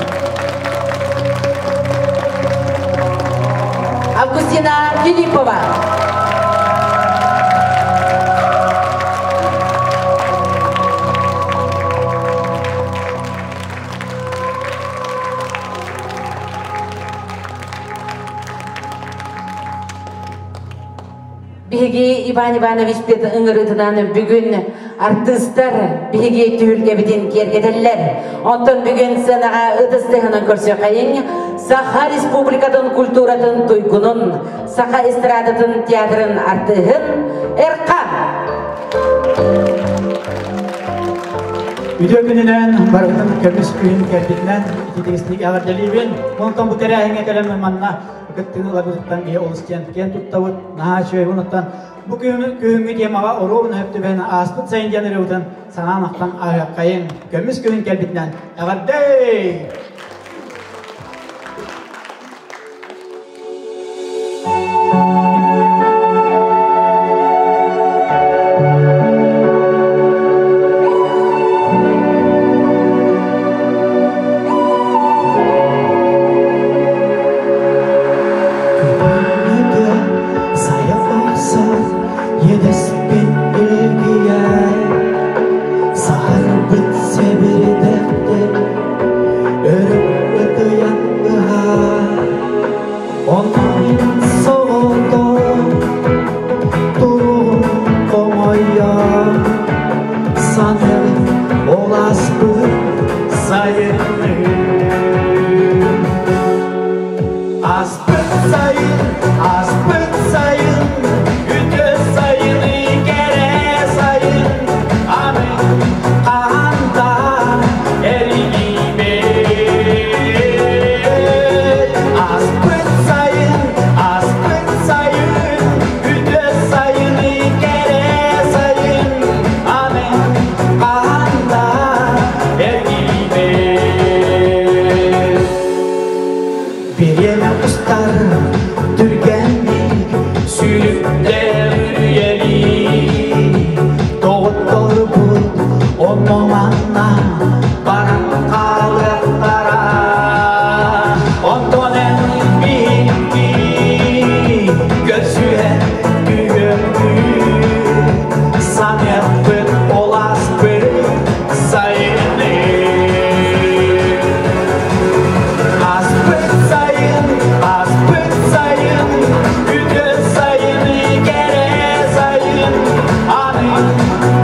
Августина Филиппова. Биһиги Иван Иванович ыҥырыытынан бүгүн артыыстар биһиги түһүлгэбитин киэргэтэллэр. Онтон бүгүн сценаҕа ытыс тыаһынан көрсүөххэйиҥ Саха Республикатын культуратын туйгунун, Саха эстрадатын театрын артыыһын Эрхан. Үтүө күнүнэн барытын көмүс күн кэлбитинэн ититиҥистик эҕэрдэлиибин. Онтон бу тэрээһиҥҥэ кэлэн манна кыттыыны ыларбытыттан биһи олус диэн киэн туттабыт. Наһаа үчүгэй онуттан бу күһүҥҥү темаҕа оруобуна сөп түбэһэн ааспыт сайын диэн ырыабытын санаан ахтан ааһыаххайыҥ. Көмүс күһүн кэлбитинэн эҕэрдэ! Саһарбыт сэбирдэхтэр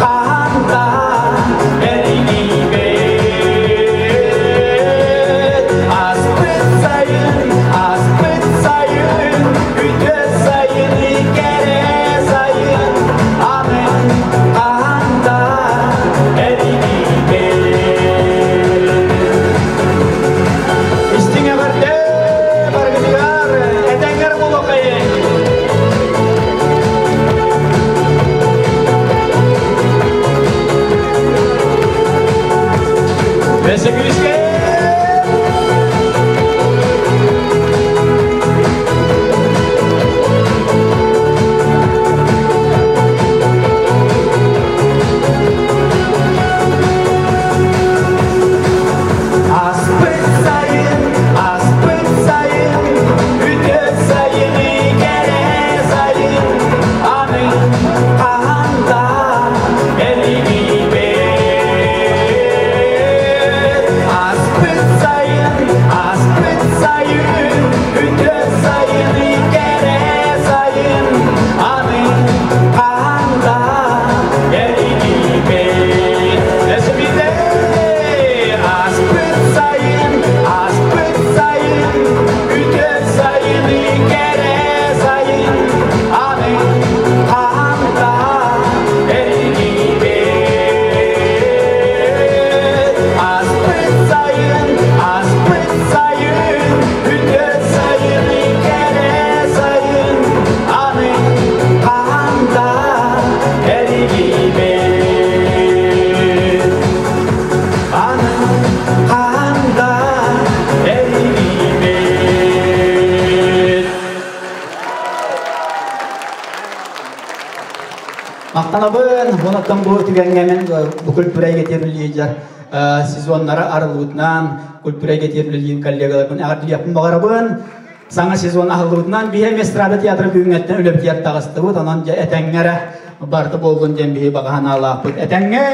Хаһан да эргийбэт. Аспыт сайын, аспыт сайын, үтүө сайын, кэрэ сайын, аны хаһан да эргийбэт. Истиҥ эҕэрдэ баргытыгар, этэҥҥэр буолуоххайын! Бэсэкүүскэ! Аспыт сайын, аспыт сайын, үтүө сайын, кэрэ сайын, аны хаһан да эргийбэт. Аспыт сайын, аспыт сайын, үтүө сайын, кэрэ сайын, аны хаһан да эргийбэт. Эсэбитэ аспыт сайын, аспыт сайын, үтүө сайын, кэрэ сайын, аны хаһан да эргийбэт. Аспыт сайын, аспыт сайын, үтүө сайын, кэрэ сайын, аны хаһан да эргийбэт. Аны хаһан да эргийбэт. Махтанабын, онтон бу түгэҥҥэ мин бу культура эйгэтигэр үлэлиир сезоннара арыллыбытынан, культура эйгэтигэр үлэлиир коллегаларбын эҕэрдэлиэхпин баҕарабын. Саҥа сезон аһыллыбытынан биһи эмиэ эстрада театра бүгүҥҥэттэн үлэбитигэр таҕыстыбыт, онон дьэ этэҥҥэ эрэ барыта буоллун диэн биһи баҕа санаалаахпыт. Этэҥҥэ!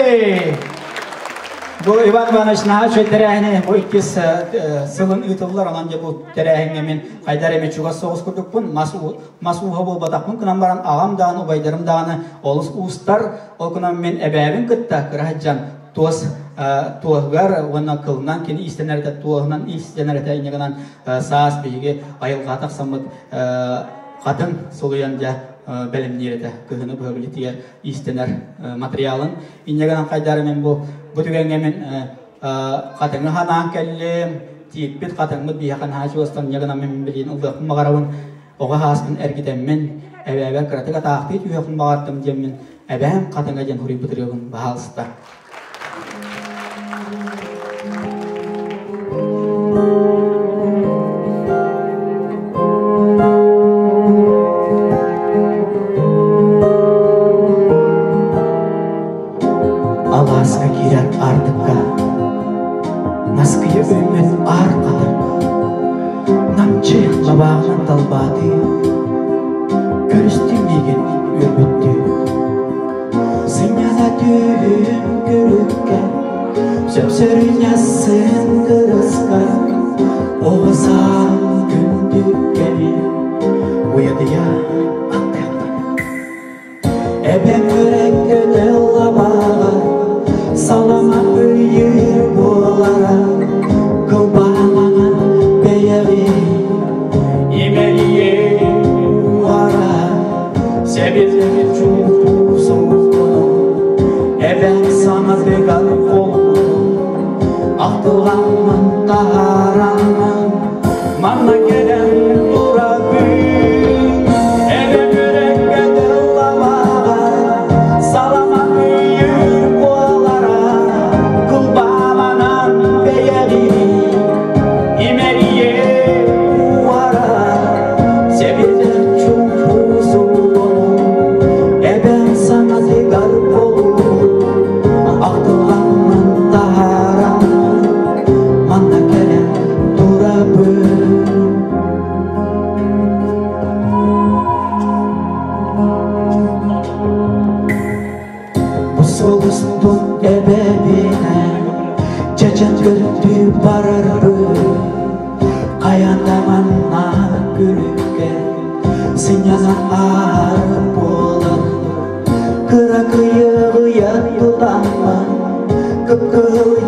Бу Иван Иванович наһаа үчүгэй тэрээһини бу иккис сылын ыытыллар, онон дьэ бу тэрээһиҥҥэ мин хайдар эми чугас соҕус курдукпун, мас мас ууһа буолбатахпын гынан баран аҕам даҕаны, убайдарым даҕаны олус уустар. Ол гынан мин эбээбин кытта кыра сылдьан туос туоһугар уонна кылынан кини иистэнэр этэ, туоһунан иистэнэр этэ инньэ гынан саас биһиги айылҕаҕа тахсаммыт хатыҥ сулуйан дьэ бэлэмниир этэ кыһыны быһа билитигэр иистэнэр материалын. Инньэ гынан хайдары мин бу бу түгэҥҥэ мин хатыҥы ханаан кэллим, тииппит хатыҥмыт биһиэхэ наһаа чугастан инньэ гынан мин билигин ыллыахпын баҕарабын. Оҕо сааспын эргитэммин, эбээбэр кыратык атаахтыы түһүөхпүн баҕардым диэммин, эбээм хатыҥа диэн суруйбут ырыабын баһаалыста. Алааска киирэр аартыкка Наскыйа үүммүт аар хатыҥ Намчы лабааҕынан далбаатыы, Көрүстүм миигин үөрбүттүү. Сынньана түһүм күлүккэ, Сөпсөрүнэссын кырыска, Оҕо сааһым күндү кэми, Уйадыйа аттыахтан. Эбэм өрөккөтө лабааҕа, салама ыйыыр буолара, кылбаалаҕан бэйэҕи имэрийэ уара, сэбирдэх чуумпу соҕотоҕун, эбэм саҥатыгар холбутун, ахтылҕаммын таһаараммын, манна кэлэн турабын. Эбэм өрөккөтө лабааҕа, салама ыйыыр буолара, кылбааланан бэйэбин имэрийэ уара, сэбирдэх чуумпу сулбонун, эбэм саҥатыгар холуун, ахтылҕаммын таһаараммын, манна кэлэн турабын. Бу суолустун эбэбинэн чэчэн көрдүү барарбын, хайан да манна күлүккэ сынньанан ааһар буолан, кыракыйы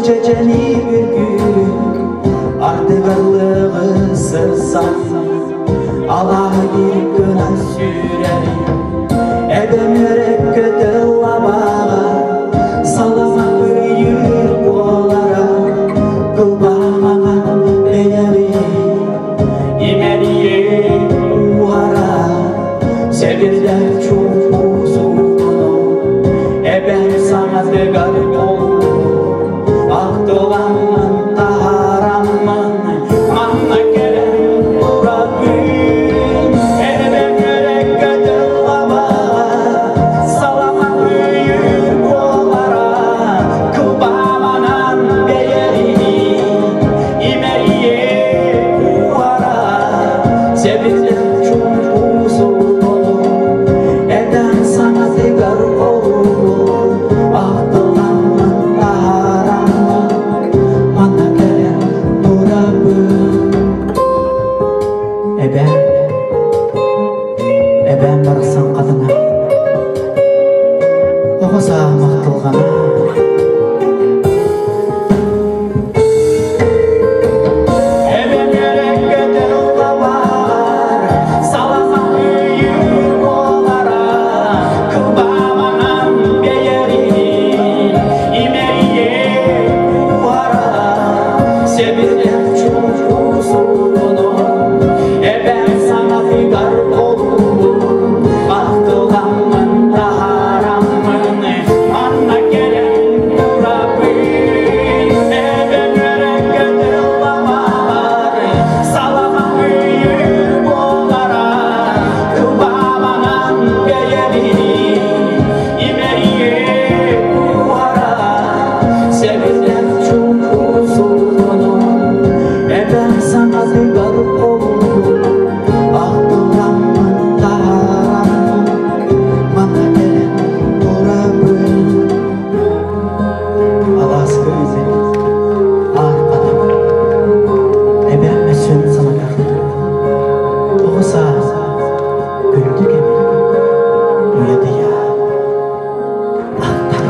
Чечени бүргү Ардыгарлыгы сырсан Алаһы бир гына сүүрэрин Эбэм өрөк көтөл лабаҕа Салама ыйыр буолара Кылбаамаҕан бэйэбин Имэрийэ уһара Сэбирдэх чуумпу суһуну Эбэм саҥатыгар Ахтыламмын таһаараммын Манна кэлэн турабын Эбэм өрөккө тыллабаҕа Салама ыйыр буолара Кылбааманан бэйэрин Имэрийэ уһара Сэбирдэх чуумпу суһуну Эбэм саҥатыгар олугу Ахтыламмын таһаараммын Манна кэлэн турабын Эбэм, эбэм барахсан хатыҥа Оҕо сааһым ахтылҕана Эбэм үөрэккэ тыллабар Салама ыйыр буолара Кылбааманан бэйэрин Имэрийэ уһара Сэбирдэх чуумпу суруну Эбэм саҥатыгар олугун Ахтыламмын таһаараммын Манна кэлэн турабын Эбэм үөрэккэ тыллабар Салама ыйыр буолара Кылбааманан бэйэрин Имэрийэ уһара Сэбирдэх чуумпу суруну Эбэм саҥатыгар олугун Ахтыламмын таһаараммын Манна кэлэн турабын Алааска үүммүт аар хатыҥ Эбэм өссүн санатар Оҕо саас күндү кэмин уйадыйа ахтар.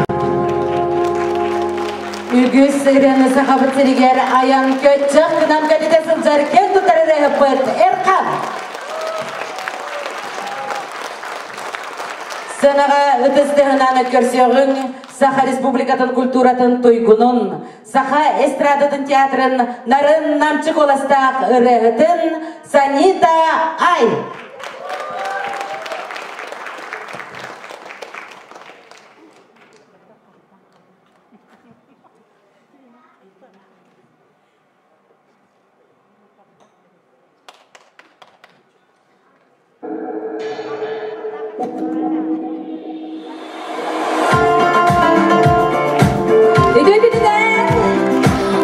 Үгүс ырыаны сахабыт сиригэр айан көччөх гынан көтүтэ сылдьар киэн туттар ырыаһыппыт Эрхан. Сыанаҕа ытыс тыаһынан көрсүөҕүҥ Саха Республикатын культуратын туйгунун, Саха эстрадатын театрын нарын намчы куоластаах ырыаһытын Санита Ай. Үтүө күнүнэн!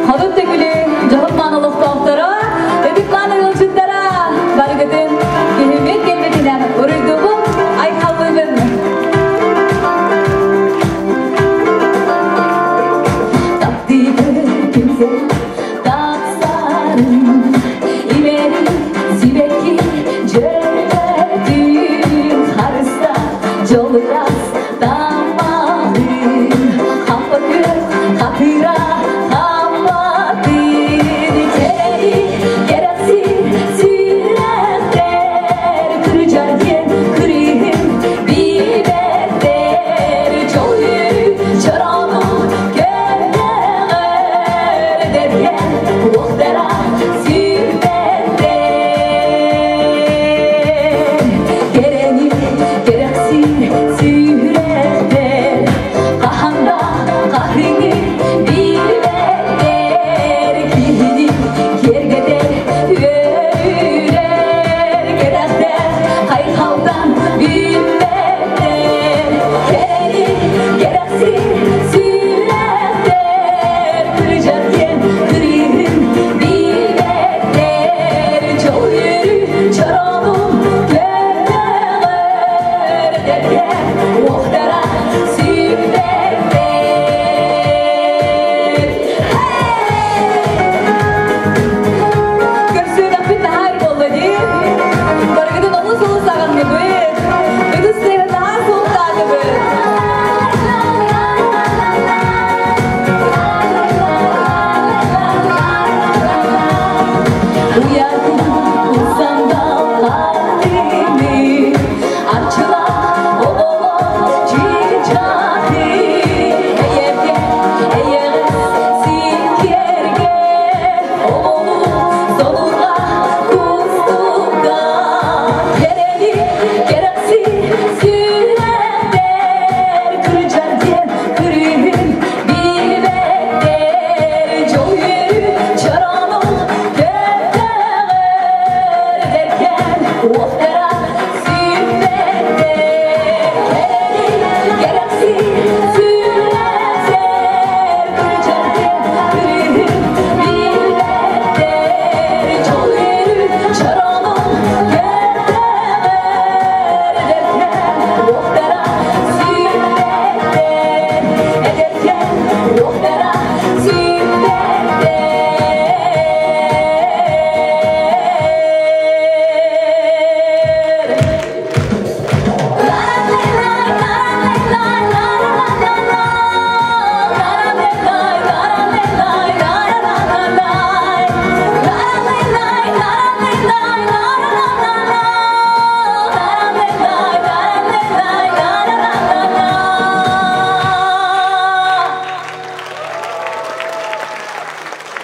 Хотун Төкүлү дьоһун маан олохтоохторо, ытык-мааны ыалдьыттара барыгытын күһүммүт кэлбитинэн уруйдуубун, айхаллыыбын! Таптыыбын күнсэ тахсарын, имэри сибэкки дьөрбөтүн харыста дьолугас таммаҕын хампа күөх хатыра хамматын кэрэни кэрэхсиир сүрэхтэр кырдьар диэн кырыыһын билбэттэр дьол үөрүү чороону көрдөҕөр эдэргэн уохтара сүппэттэр кэрэни кэрэхсиир сүрэхтэр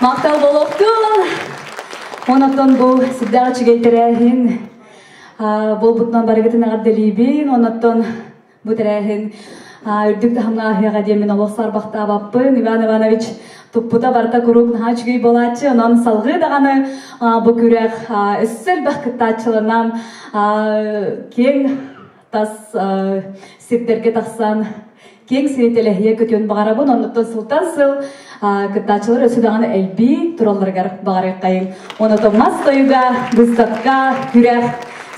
Махтал болуохтун. Онотон бу сүрдээх үчүгэй тэрээһин буолбутунан барыгытын эҕэрдэлиибин. Онотон бу тэрээһин үрдүк таһымҥа аһыаҕа диэммин олох саарбахтаабаппын. Иван Иванович туппута барыта куруук наһаа үчүгэй буолааччы. Онон салҕыы даҕаны бу күрэх өссө элбэх кыттааччыланан киэҥ тас сирдэргэ тахсан киэҥ сири тэлэһийэ көтүөн баҕарабын. Оннуттан сылтан сыл кыттааччылар өссө даҕаны элбии туралларыгар баҕарыаххайыҥ. Онотон мас тойуга, быыстапка, күрэх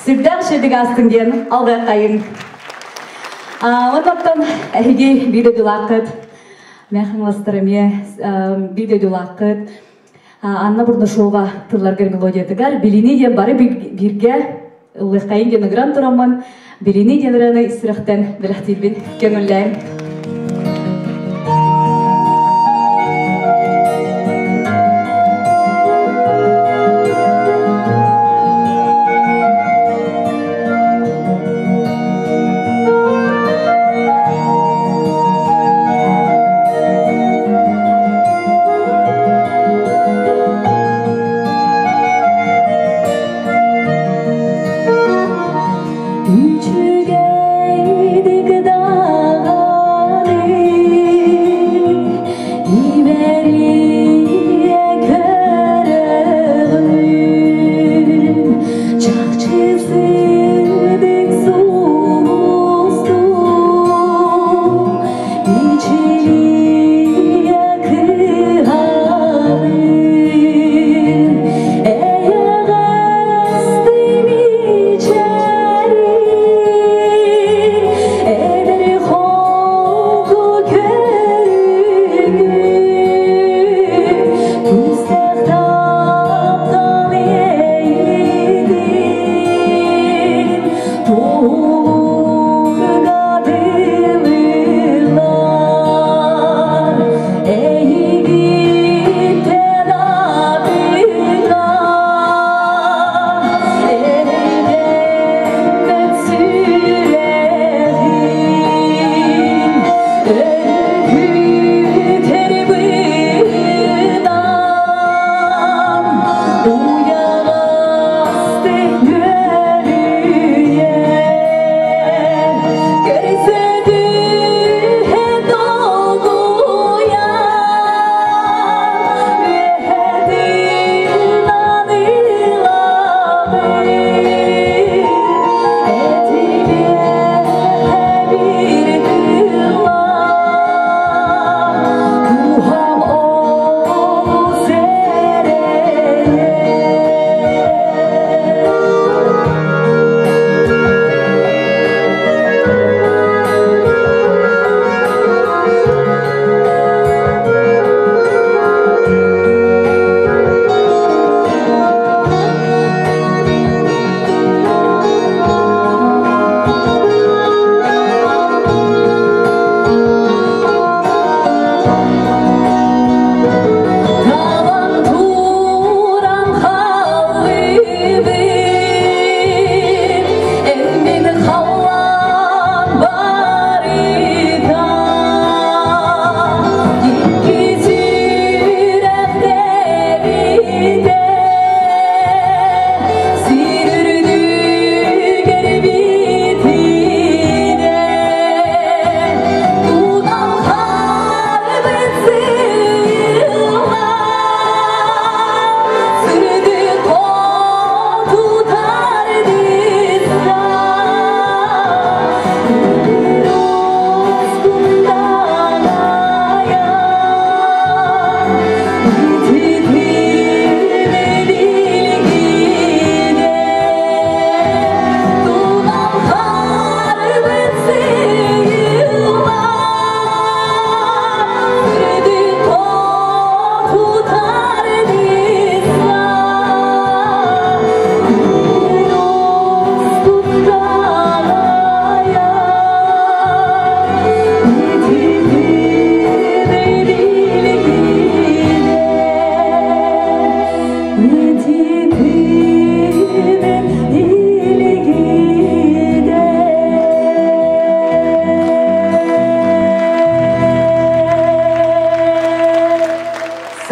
сүрдээх үчүгэйдик аастын диэн алҕыаххайыҥ. Оннуттан эһиги биир дойдулааххыт, Мэхаҥаластар эмиэ биир дойдулааххыт Анна Бурнашова тылларгар мелодиятыгар билини диэн бары бииргэ ыллыаххайын диэн ыҥыран тураммын билини диэн ырыаны ис сүрэхтэн бэлэхтиирбин көҥүллээҥ. Үчүгэйдик даҕаны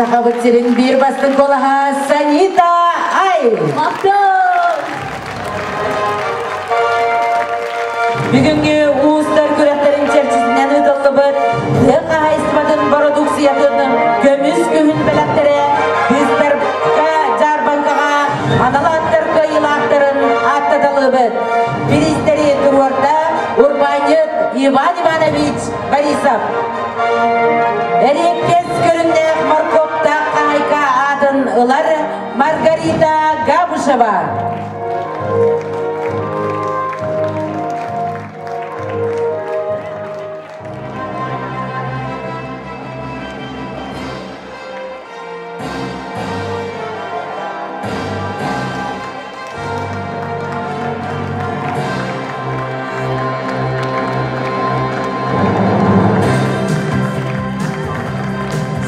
Сахабыт сирин биир бастыҥ куолаһа Санита Ай! Махтал! Бүгүҥҥү уустар күрэхтэрин чэрчитинэн ыытыллыбыт тыа хаһаайыстыбатын бородууксуйатын көмүс күһүн бэлэхтэрэ быыстапка дьаарбаҥкаҕа анал ааттар кыайыылаахтарын ааттаталыыбыт. Бириистэри туруорда урбаанньыт Иван Иванович Борисов. Эриэккэс көрүҥнээх моркуоптаах хаһайка аатын ылар Маргарита Габышева.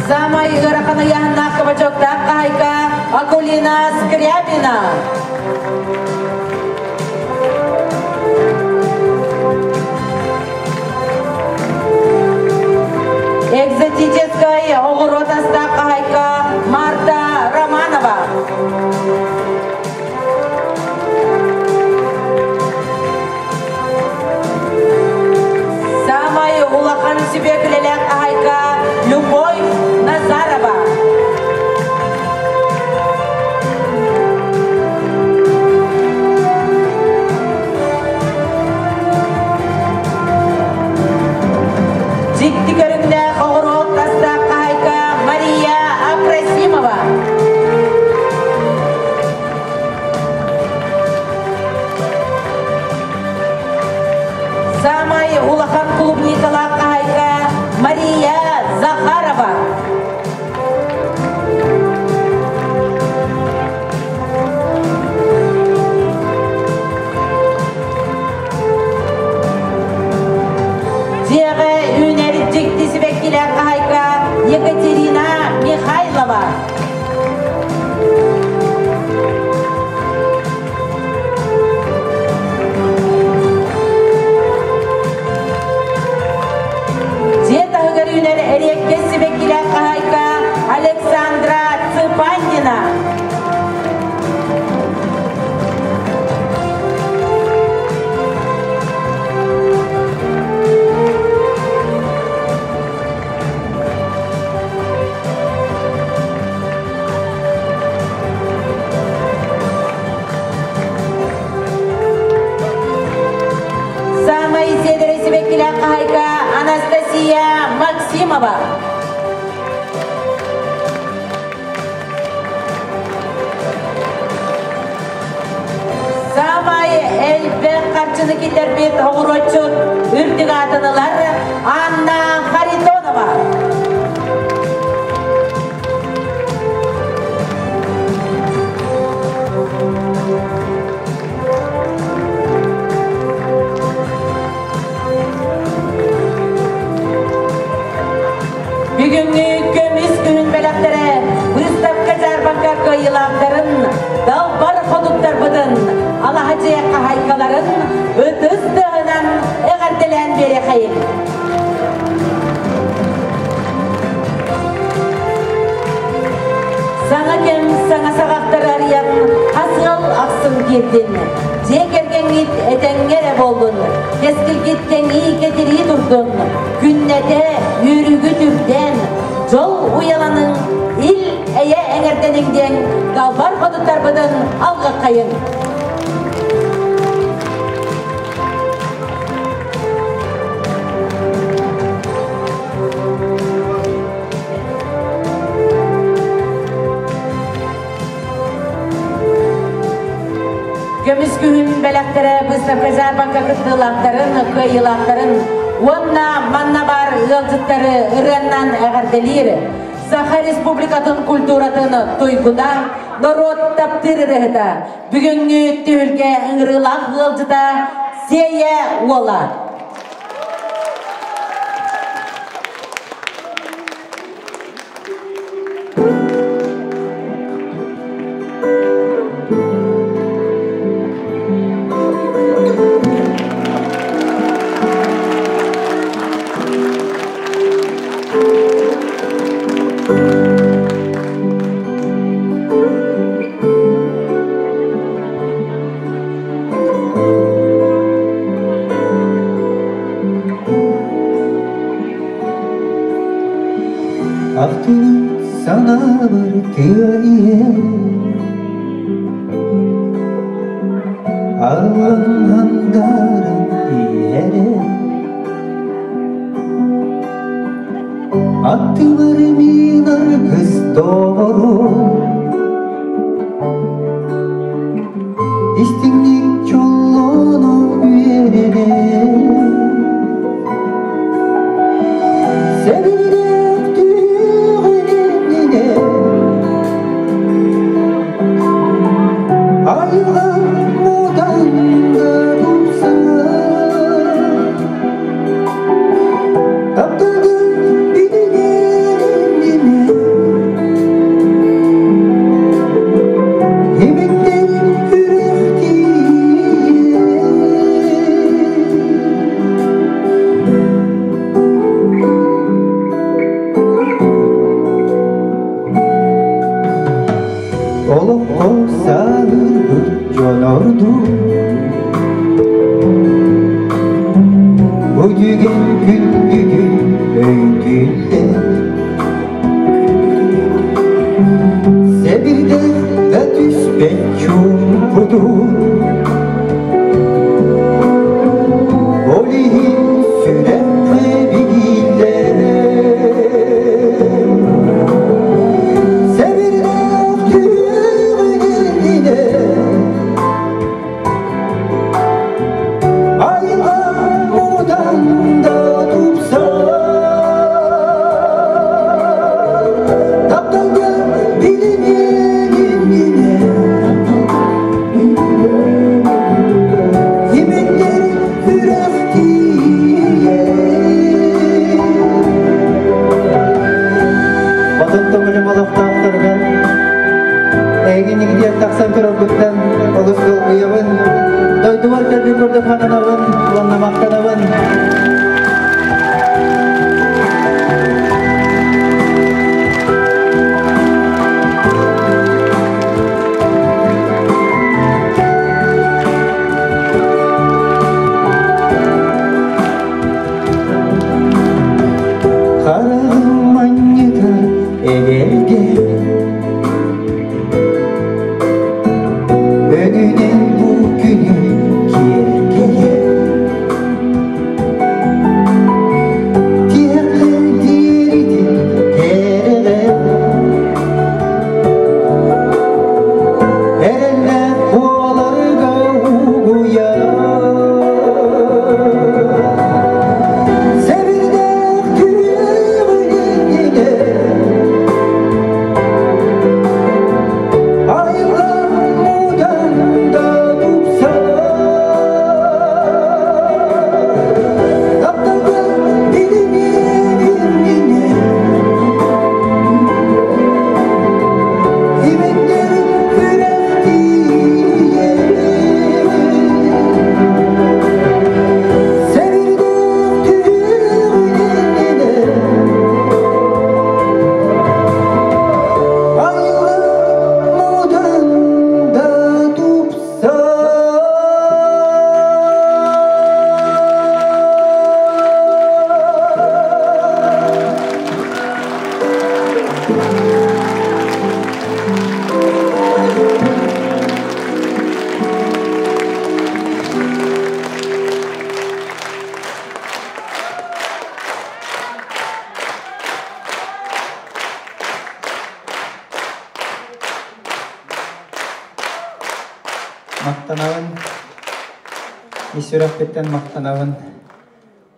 Самай ыарахан ыйааһыннаах кабачоктаах хаһайка Акулина Скрябина. Экзотическай оҕуруот астаах хаһайка Марта Романова. Самай улахан сүбүөкүлэлээх хаһайка Любовь Назарова. Дьикти көрүҥнээх оҕуруот астаах хаһайка Мария Апросимова. Самай улахан клубникалаах хаһайка Мария Захарова. Дьиэҕэ үүнэр дьикти сибэккилээх хаһайка Екатерина Михайлова. Дьиэ таһыгар үүнэр эриэккэс сибэккилээх хаһайка Александра Цыпандина. Самай сиэдэрэй сибэккилээх хаһайка Анастасия Максимова. Саамай элбэх харчыны киллэрбит оҕуруотчут үрдүк аатын ылар Анна Харитонова. Бүгүҥҥү көмүс күһүн бэлэхтэрэ выставка-дьаарбаҥка кыайыылаахтарын, далбар хотуттарбытын, алаһа дьиэ хаһайкаларын ытыс тыаһынан эҕэрдэлээн биэриэхэйиҥ. Саҥа кэм саҥа саҕахтары арыйан, хас ыал ахсын киирдин. Дьиэ кэргэҥҥит этэҥҥэ эрэ буоллун, кэскилгит кэҥии кэтирии турдун, күннэтэ үөрүүгүт үрдээн, дьол уйаланыҥ, ил эйэ эҥэрдэниҥ диэн далбар хотуттарбытын алҕаххайыҥ. Көмүс күһүн бэлэхтэрэ выставка дьаарбаҥка кыттыылаахтарын, кыайыылаахтарын уонна манна баар ыалдьыттары ырыаннан эҕэрдэлиир Саха Республикатын культуратын туйгуна, норуот таптыыр ырыаһыта, бүгүҥҥү түһүлгэ ыҥырыылаах ыалдьыта Сиэйэ Уола. Ахтыбыт санаабар тыа иһэ Аллан хандаран иһэрэ Аттыбар мин аргыс доҕорум Истиҥник дьоллоно үөрэрэ Сэбирдэх түһүөҕүнэ Айылҕа муутанга тупса Тапталгын билинэр Имиттэн үрэх Олоххо сааһырбыт дьон ордук Бу түгэн күндүтүн өйдүүллэр Сэбирдэх да түспэт чуумпутун Ол иһин сүрэххэ бигииллэр Сэбирдэх түһүөҕүн Айылҕа муҥутан да тупсар Тапталга билиниэн иннинэ Имиттэр үрэх тиийэр Хотун төҥүлүм олохтоохторугар эйигин игидиэн тахсан турарбыттан олус долгуйабын. Дойдубар кэлбит курдук сананабын уонна махтанабын. Хараҕым манньытар эгэлгэ Өҥүнэн бу күнү киэргэйэр Тиэххэ диэритин кэрэҕэр Эрэллээх буоларга угуйар Сэбирдэх түһүөҕүн Айылҕа муудан да тупсар Тапталга билиниэн иннинэ Имиттэр үрэх тиийэр Сэбирдэх түһүөҕүн иннинэ Айылҕа муҥутан да тупсар Махтанабын, ис сүрэхпиттэн махтанабын.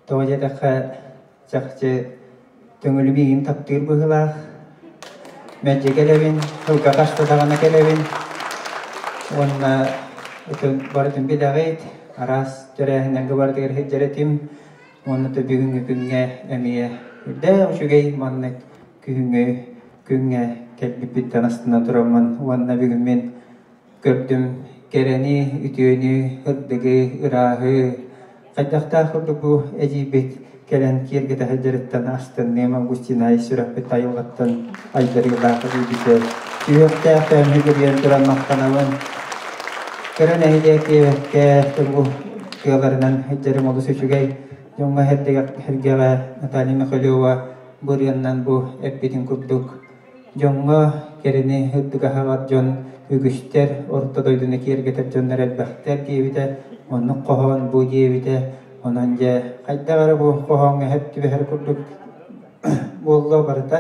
Тоҕо диэтэххэ, чахчы төҥүлү миигин таптыыр быһыылаах. Мэлдьи кэлэбин, сылга хаста даҕаны кэлэбин. Уонна барытын билэҕит, араас тэрээһиннэргэ барытыгар сылдьар этим. Уонна бүгүҥҥү күҥҥэ эмиэ үрдээх үчүгэй маннык күһүҥҥү күҥҥэ кэлбиппиттэн астына тураммын уонна бүгүн мин көрдүм кэрэни, үтүөнү, ырдыгы, ырааһы хайдахтаах курдук бу эдьиийбит кэлэн киэргэтэ сылдьарыттан астынныым Августина сүрэхпит айылҕаттан айдарыылаах эдьиийбитэ сүһүөхтээх төөмү туран махтанабын кыра нэһилиэк диэбэккэ бу тыаларынан сылдьарым олус үчүгэй. Дьоҥҥо эргэҕэ Наталья Михалева Бу ырыаннан бу эппитин курдук дьоҥҥо кэрэни үрдүк аһаҕар дьон үгүстэр, орто дойдуну киэргэтэр дьоннор элбэхтэр диэбитэ, оннук хоһоон бу диэбитэ. Онон дьэ хайдах эрэ бу хоһооҥҥо эһэп түбэһэр курдук буолла барыта.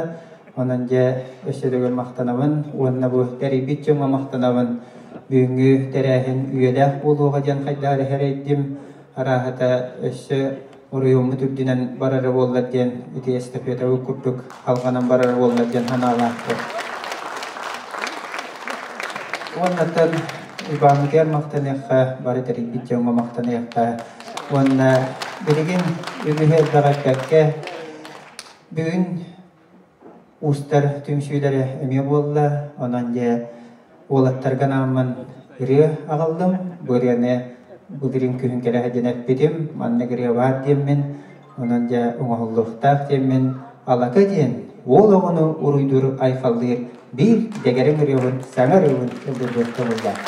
Онон дьэ өссө төгүл махтанабын уонна бу тэрийбит дьоҥҥо махтанабын. Бүгүҥҥү тэрээһин үйэлээх буолуоҕа диэн хайдах эрэ сэрэйдим. Арааһата өссө оройуоммут үрдүнэн барара буоллар диэн ити эстафетабыт курдук халҕанан барара буоллар диэн санаалаахпын. Уоннаттан Иваммытыгар махтаныахха, бары тэрийбит дьоҥҥо махтаныахха. Уонна билигин үгүһү элбэх эппэккэ, бүгүн уустар түмсүүлэрэ эмиэ буолла. Онон дьэ уолаттарга анааммын ырыа аҕаллым. Бу ырыаны былырыын күһүн кэлэ сылдьан эппитим. Маннык ырыа баар диэммин, онон дьэ оҥоһуллуохтаах диэммин Алака диэн уол оҕону уруйдуур айхаллыыр биир дэгэрэҥ ырыабын саҥа ырыабын ыллыырбын көҥүллээх.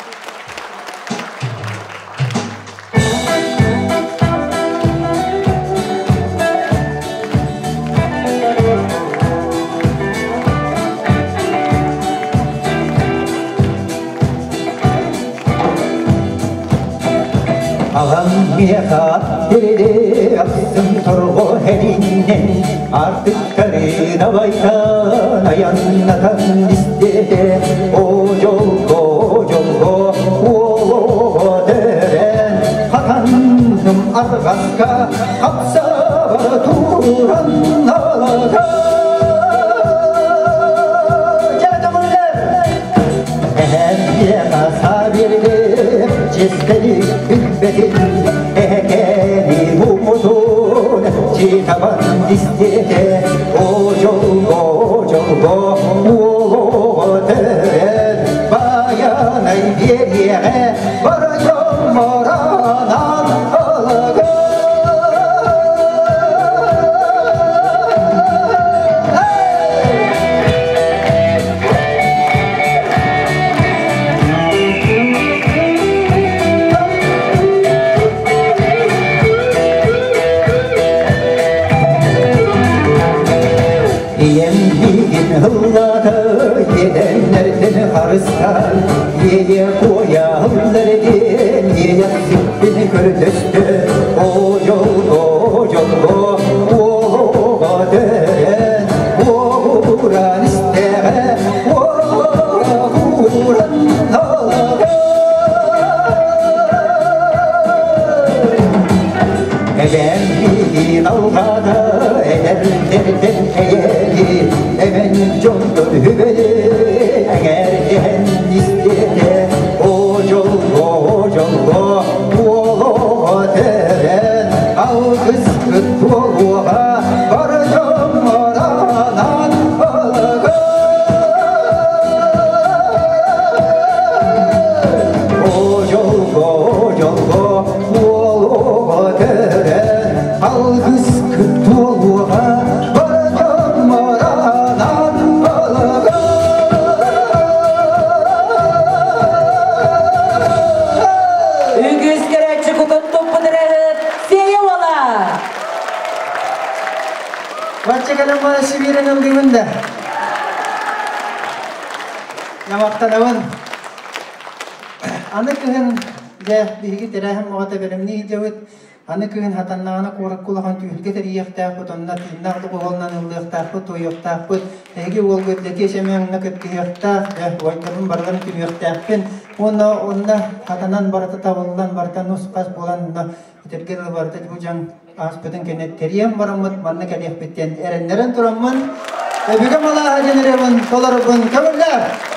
Аҕам миэхэ тирили ахсын торҕо эриннэн артыктары дабайтан айаннатан истиэтэ о дьолго дьолго уолуо төрөөн хатанным арҕаска хапсаба туран алага Чистэли билбэтин эһэкэни умутун читабан истиэтэ о дьолго дьолго уолуо төрөн баянай биэриэҕэ барайон моранан алага. Ийэм миигин ыллаата, иэдэннэртэн харыстаан, иэйэ куойа ыллар диэн, иэйэхсиппин көрдөстө, о дьолго, дьолго, уоҕа төрөөн, уоҕуран истэҕэ, уоҕуран Эбэм миигин алҕаата, эдэрдэртэн эйэли, эбэн дьонтон үбэли, эҥээрдэһэн истиэтэ, о дьолго, дьолго, уолуоҕа төрөөн, алгыскыт туолуоҕа, бар дьоммор анаан алга. О дьолго, дьолго, уолуоҕа төрөөн, алгыскыт туолуоҕа, бар дьоммор анаан алга. Үгүс көрөөччү кутун туппут ырыаһыт Сиэйэ Уола! Бачча кэлэн бара сибиирэн ыллыыбын да. Ямахтанабын. Аны кыһын дьэ биһиги тэрээһин моҕото бэлэмнии сылдьабыт. Аны кыһын хатаннаҕына куоракка улахан түһүлгэ тэрийиэхтээхпит, онно тыыннаах доҕуһуолунан ыллыахтаахпыт, туойуохтаахпыт. Эһиги уолгут Лэкиэс эмиэ онно кыттыһыахтаах, дьэ убайдарбын барыларын түмүөхтээхпин. Уонна онно хатанан барыта табыллан, барыта нус-хас буолан онно итиргэ дылы барыта бу дьаҥ ааспытын кэннэ тэрийэн бараммыт манна кэлиэхпит диэн эрэннэрэн тураммын, өбүгэ малааһа диэн ырыабын толорорбун көҥүллээх!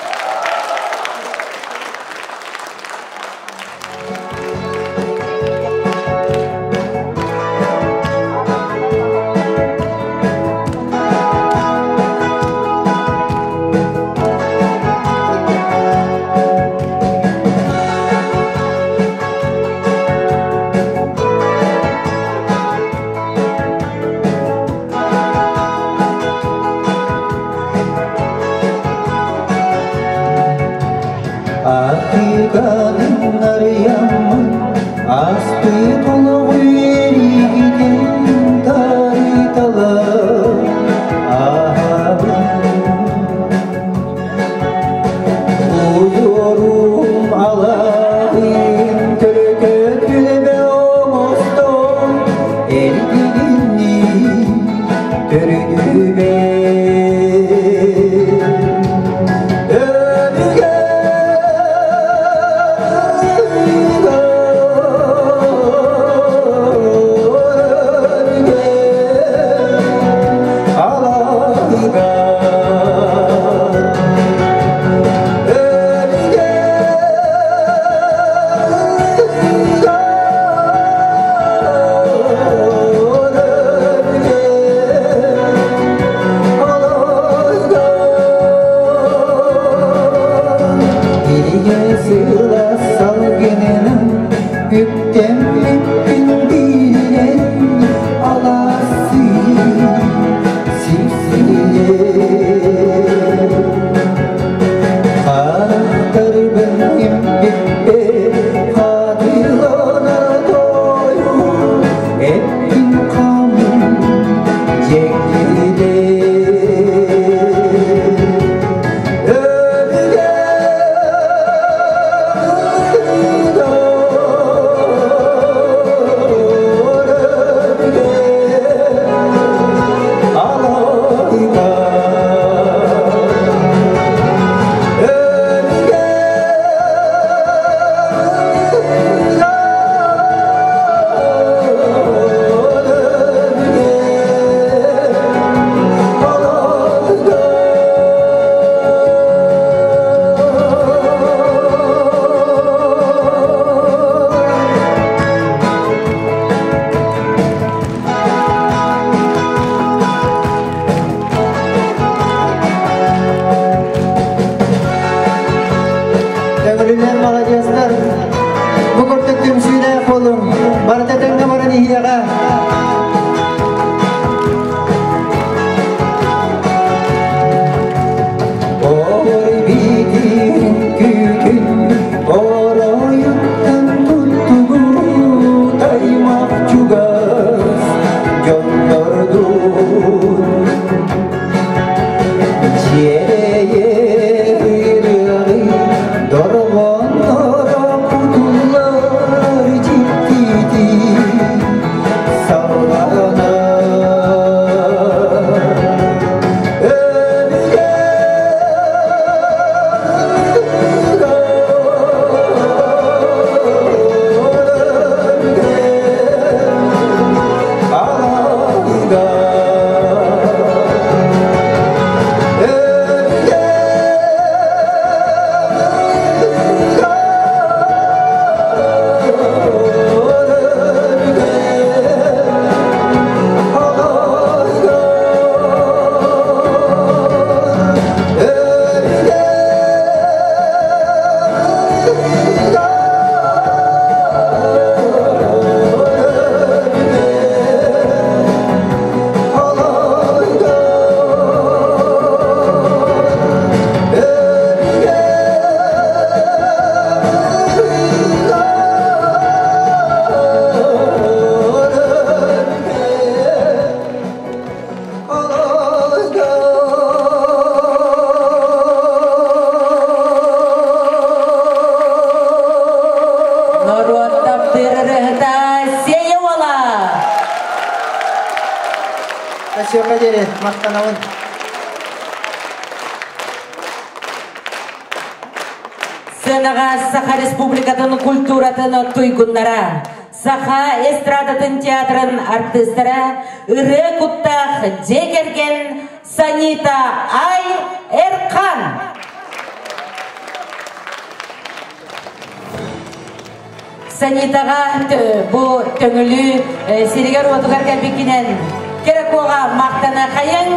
Төҥүлүлэр маладьыастар. Бу курдук түмсүүлээх буолуҥ. Барыта тэҥҥэ баран иһиэҕэ. Норуот таптыыр ырыаһыта Сея Уола! Спасибо диэри махтанабын. Сыанаҕа Саха Республикатын культуратын туйгуннара, Саха эстрадатын театрын артыыстара, ырыа куттаах дьиэ кэргэн Санита Ай Эрхан! Санитаҕа бу Төҥүлү сиригэр-уотугар кэлбиккинэн Кэрэ-Куоҕа махтана хайыҥ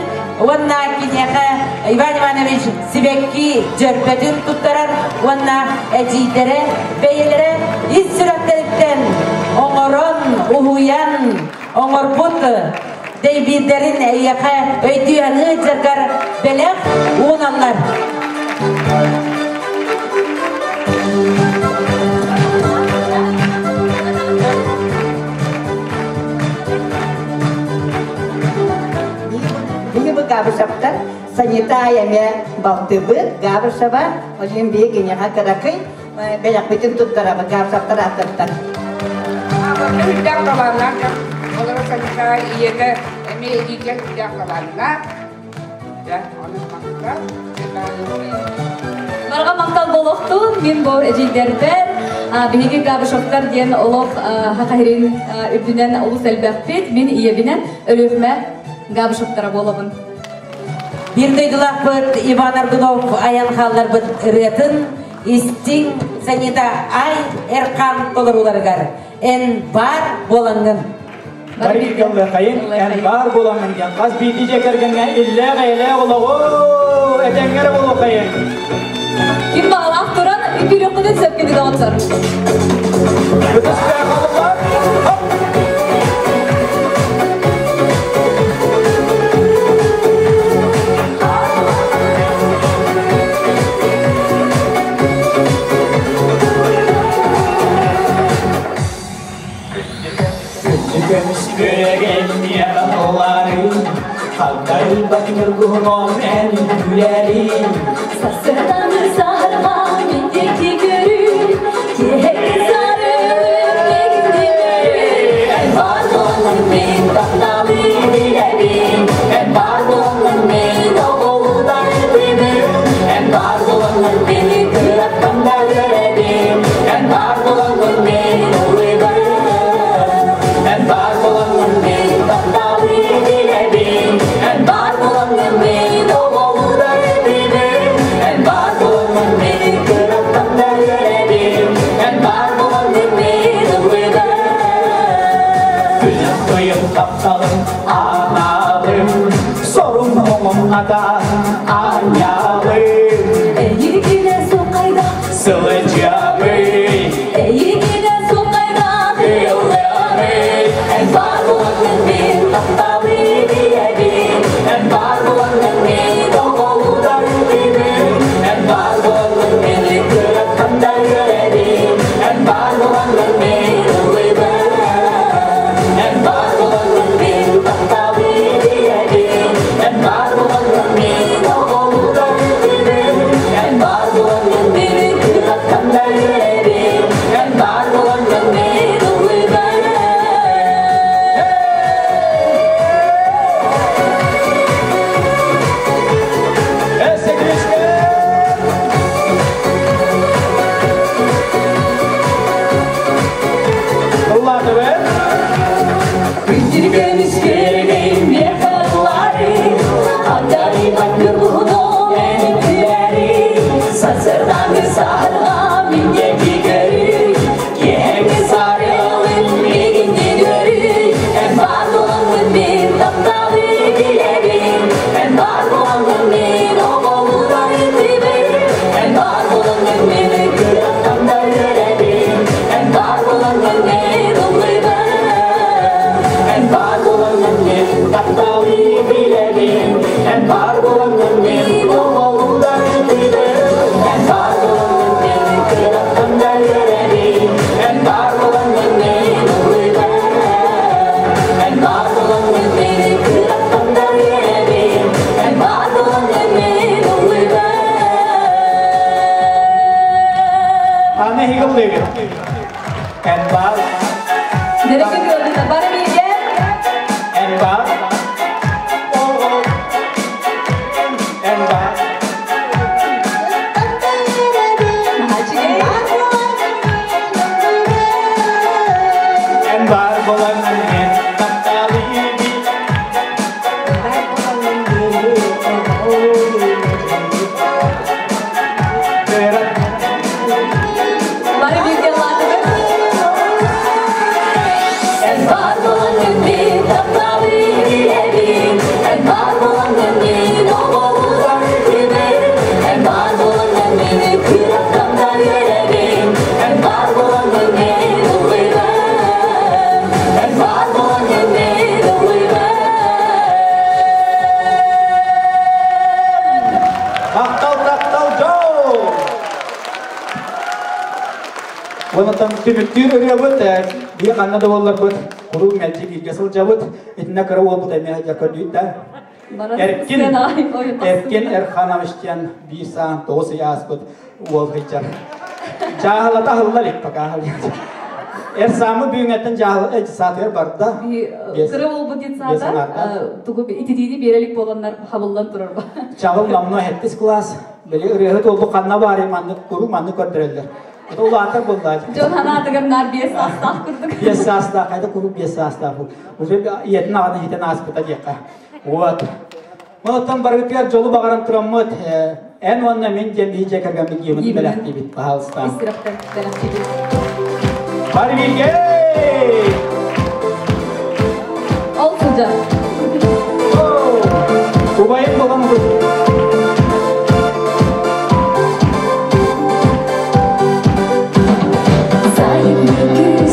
уонна киниэхэ Иван Иванович сибэкки дьөрбөтүн туттарар уонна эдьиийдэрэ бэйэлэрэ ис сүрэхтэриттэн оҥорон, уһуйан оҥорбут дэйбиирдэрин эйиэхэ өйдүү-саныы дьаргар бэлэх ууналлар. Биһи бу Габышевтар санитай эмэ балтыбыт Габышева, очень биһи киниэхэ кыракый бэлэхпитин туттарабыт Габышевтар ааттартан. Үрдэх талааннаах дьон. Олору санитай ийэтэ Эмиэ илиигэ күүдээх талааннаах. Дьэ, ону махтал. Барҕа махтал буолуохтун, мин бу эдьиийдэрбэр биһиги Габышевтар диэн олох хахахирин үрдүнэн олус элбэхпит. Мин ийэбинэн Өлүөхүмэ Габышевтара буолабын. Биир дойдулаахпыт Иван Аргунов айан хаалларбыт ырыатын истиҥ Санита Ай Эрхан толорууларыгар эн баар буолаҥҥын. Бары бииргэ ыллыаххайын, эн баар буолаҥҥын диэн хас биирдии дьиэ кэргэҥҥэ иллээх-эйэлээх олоҕу этэҥҥэ эрэ буолуоххайын. Ким баҕалаах туран үкүүрүөххүтүн сөп күндү доҕоттор. Ытыстаах олохор, хоп! Көмүс күрэгэнниэ ыллары, Хагдарыйбат ньургуһунон эн үҥкүүлэри. Сарсыарданы саһарҕа мин диэки көрүү, Киэһэкки сарыым миигин көрүү. Эн баар буоллун мин тапталы билэбин, Эн баар буоллун мин оҕолудар тыыбын, Эн баар буоллун мин кыраттан да үөрэбин, Эн баар буоллун мин ыллыыбын. Эн баар буолаҥҥын мин тапталы билэбин, Эн баар буолаҥҥын мин оҕолудар этибин, Эн баар буолаҥҥын мин кыраттан да үөрэбин, Эн баар буолаҥҥын мин ыллыыбын. Күнүм ыйым тапталым аналым, Сорум оҥом атаан аанньалым. Эйигинэ суқайда Сылдьабый. Эйигинэ суқайда ыллыамый. Эн баар буолаҥҥын мин тапталы билэбин. Эн баар буолаҥҥын мин оҕолудар ытыыбын. Эн баар буолаҥҥын мин кыраттан да үөрэбин. Эн баар буолаҥҥын мин ыллыыбын. Эн баар буолаҥҥын мин тапталы билэбин. Эн баар буолаҥҥын мин оҕолудар ытыыбын. Эн баар буолаҥҥын мин кыраттан да үөрэбин. Эн баар буолаҥҥын мин ыллыыбын. Ыллаатыбыт. Күндү көмүс күөрэгэй миэхэ Аттарыйбат ньургуһуном эн үҥкүүлэри Сарсыардааҥҥы саһарҕа мин диэки көрүй Киэһэҥҥи сарыалым миигинниин үөрүй Эн баар буолаҥҥын мин тапталы билэбин Эн баар буолаҥҥын мин оҕолугар ытыыбын Эн баар буолаҥҥын мин кыраттан да үөрэбин Эн баар буолаҥҥын мин ыллыыбын Эн баар буолаҥҥын мин тапталы билэбин. Эн баар буолаҥҥын мин оҕолугар ытыыбын. Эн баар буолаҥҥын мин кыраттан да үөрэбин. Эн баар буолаҥҥын мин ыллыыбын. Эн баар буолаҥҥын мин кыраттан да үөрэбин. Эн баар буолаҥҥын мин ыллыыбын. Аны эһиги ыллыыгыт. Эн баар. Дэрeke gördü бары бииргэ. Эн баар. Оҕо. Эн баар. Эн баар буолаҥҥын мин тапталы Бары бииргэ ыллаатыбыт. Эн баар буолаҥҥын мин тапталы билэбин. Эн баар буолаҥҥын мин оҕолугар ытыыбын. Эн баар буолаҥҥын мин кыраттан да үөрэбин. Эн баар буолаҥҥын мин ыллыыбын. Эн баар буолаҥҥын мин ыллыыбын. Махтал, таптал, дьол! Онтон түмүктүүр ырыабыт биир ханна да буолларбыт куруук мэлдьи бииргэ сылдьабыт. Итиннэ кыра уолбут эмиэ сылдьар көрдүүт да. Эркин Эркин Эрханович диэн биир саан тоҕус ый ааспыт уол сылдьар. Чааһылата аһылла илик пока. Эрсамы бүгүҥҥэттэн дьаһал саатыгар барда. Кыра буолбут детсада тугу ититиини биэрэлик буоланнар хабыллан турар ба. Чаҕыл номно хэттис класс. Били ырыаһыт уолбу ханна баарый маннык куруук маннык көрдөрөллөр. Это улаатар буолла. Дьон ханаатыгар наар биэс саастаах курдук. Биэс саастаах, хайда куруук биэс саастаах. Уже ийэтин аҕаны иһитэн ааспыта диэххэ. Вот. Онтон барыгытыгар дьолу баҕаран тураммыт, эн уонна мин диэн биһи дьиэ кэргэммит гимн бэлэхтиибит, пожалуйста. Ис сүрэхтэн бэлэхтиибит. Бары бииргэ! Ол сылдьар. Убайым буолан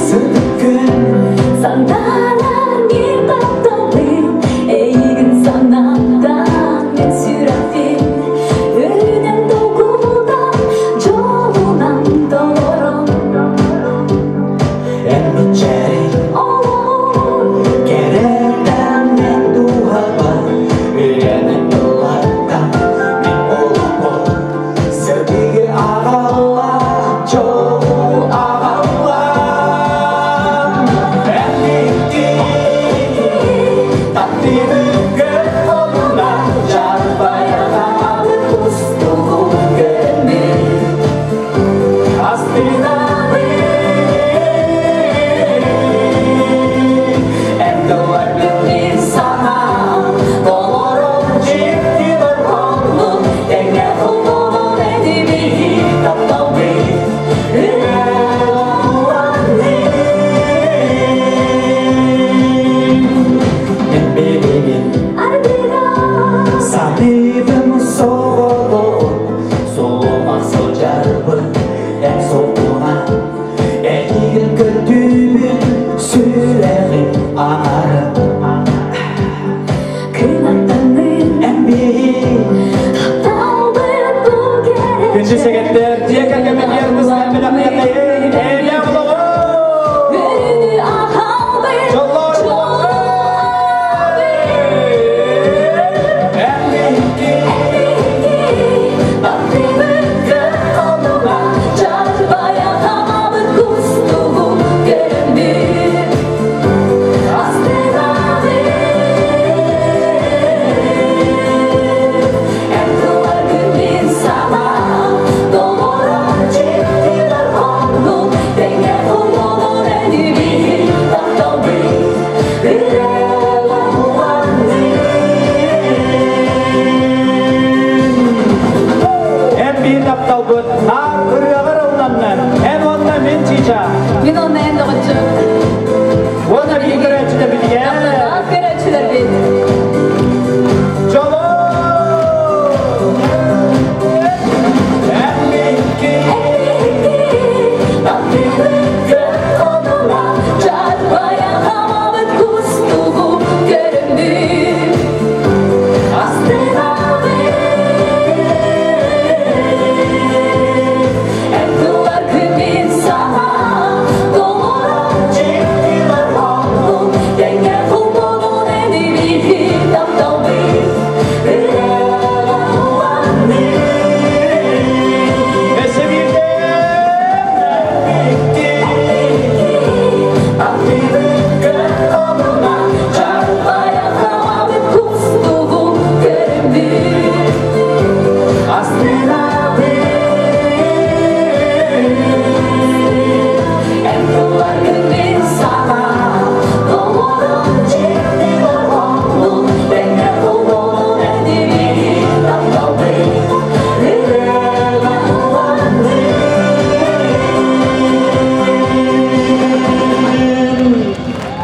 Сырдык күн Сандалар мен тапталым Эйигин санаттан мен сүрэхпин Өрүнэн толкуйдан Дьолунан толорон Эн мичээрин Кэрэтэн мен дууһабар Үйэнэн ыллаттан Мин олохпор Сырдыгы аҕалла Дьолу аҕалла Эн миигин Таптыыры көр холуна Жарбайаҕа Кустугу көрмүт Астынабын Эн тылларгын мин санаам Толорон дьикти дорҕооннун Тэҥҥэ холбонон этибит тапталбыт Ырыаланнын Мен билигин Ардыгар Саныыбын соҕотоҕун Сулумах сылдьарбын Эн солкуна Эйигин көрдүүбүн Сүрэҕим аҥарын Кынаттаннын Эн биһи Тапталбыт бу кэрэ Күндү сэгэттэр, дьиэ кэргэммит быстан бэлэхтиэхэйин, эйэлээх олоҕу! Өрүнү аһалбыт Дьоллоох Эн биһикки Таптыыбыт көр холуна Чарбайа хаамабыт кустугу көрүммүт Астынабыт Эн тылларгын мин санаам Толорон дьикти дорҕооннун Тэҥҥэ холбонон энибит тапталбыт Ырыаланнын Эн биир тапталбыт наар ырыаҕар ылланнын. Эн уонна мин чыыча. Мин онно эн доҕоччу. Уонна биир көрөөччүлэр битигэ. Тапталлаах көрөөччүлэрбит. Дьолу! Эн биһикки Таптыыбыт көр холуна Чарбайа хаамабыт кустугу көрүммүт Астынабыт Эн тылларгын мин санаам Толорон дьикти дорҕооннун Тэҥҥэ холбонон энибит тапталбыт Ырыаланнын Өссө биирдэ Таптыыбыт көр холуна Чарбайа хаамабыт кустугу көрүммүт Астынабын Эн тылларгын мин санаам Толорон дьикти дорҕооннун Тэҥҥэ холбонон энибит тапталбыт Ырыаланнын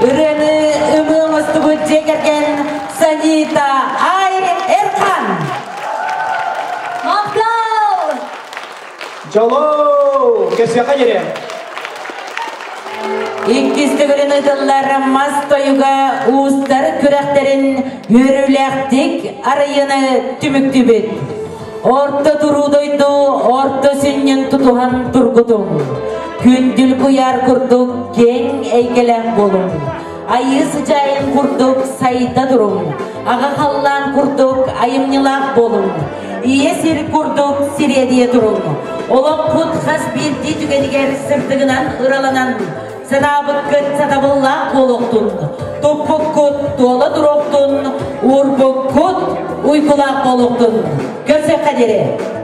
Ырыаны ымыы оҥостубут дьиэ кэргэн Санита Ай Эрхан. Махтал! Дьолу! Көрсүөххэ диэри! Иккис төгүлүн ыытыллар мас тойуга уустар күрэхтэрин үөрүүлээхтик арыйыны түмүктүүбүт. Орто туруу дойду орто сүнньүн тутуһан тургутуҥ. Күндүл куйаар курдук киэҥ эйгэлээх буолуҥ. Айыы сыдьаайын курдук сайда туруҥ. Аҕа халлаан курдук айымньылаах буолуҥ. Ийэ сир курдук сириэдийэ туруҥ. Олоххут хас биирдии түгэнигэр сырдыгынан ыраланан, Санаабыккыт сатабыллаах буолуохтун, туппуккут туола туруохтун, уурбуккут уйгулаах буолуохтун. Көрсөххө диэри!